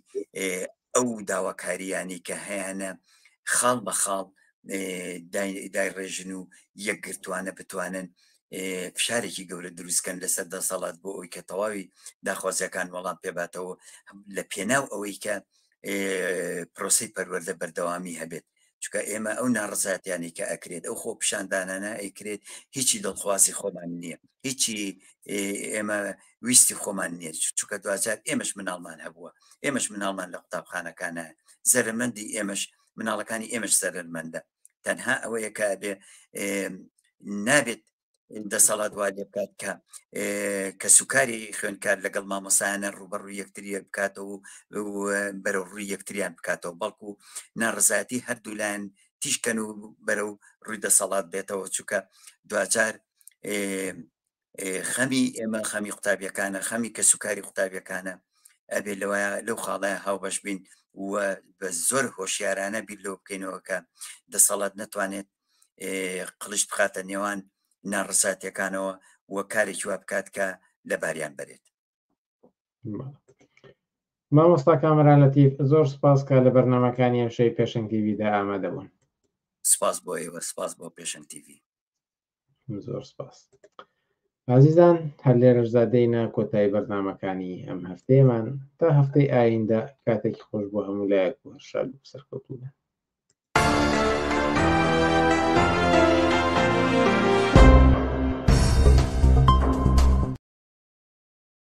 ئەو داواکاریانی کە هەیەە خاڵ بە خاڵ دایڕێژن و یەکگرتوانە بتوانن فشارێکی گەورە دروستکەن لەسەر دەسەڵات بۆ ئەوی کە تەواوی داخوازیەکان وەڵام پێباتەوە لە پێناو ئەوەی کە پرۆسی پەروەردە بەردەوامی هەبێت چونکە ئێمە ئەو ناڕزاتیانی کە ئەکرێت ئەو خۆ پیشاندانانە ئەیکرێت هیچی دڵخوازی خۆمان نییە هیچی ئێمە ویستی خۆمان نییە چونکە دواجار ئێمەش مناڵمان هەبووە ئێمەش مناڵمان لە قوتابخانەکانە زەرمەندی ئێمەش مناڵەکانی ئێمەش زەرمەندە تەنها ئەوەیە کە بێ. نابێت دەسەڵات وا لێ بکات کە کەسوکاری خوێندکار لەگەڵ مامۆسایانە ڕوبەڕوو یەکتری یەک بکاتەوە و بەرەو ڕووی یەکتریان بکاتەوە، بەڵکو ناڕزایەتی هەردوولایەن تیشکەن و بەرەو ڕووی دەسەڵات بێتەوە، چونکە دواجار خەمی ئێمە خەمی قوتابیەکانە، خەمی کەسوکاری قوتابیەکانە. ئەبێ لەوە لەو خاڵەیە هاوبەش بین و بە زۆر هۆشیارانە بیر لەوە بکەینەوە کە دەسەڵات نەتوانێت قڵیش بخاتە نێوان ناڕزاتیەکانەوە و کارێکی وا بکات کە لەباریان بەرێت. مامۆستا کامەران لەتیف، زۆر سپاس کە لە بەرنامەکانی ئەمشەوی پێشەنگ تیڤیدا ئامادە بوون. سپاس بۆ ئێوە، سپاس بۆ پێشەنگ تیڤی. زۆر سپاس. ئازیزان هەر لێرەشدا دێینە کۆتایی بەرنامەکانی ئەم هەفتەیەمان. تا هەفتەی ئایندە کاتێکی خۆش بۆ هەموو لایەک و هەر شاد و سەرکەوتوو بن.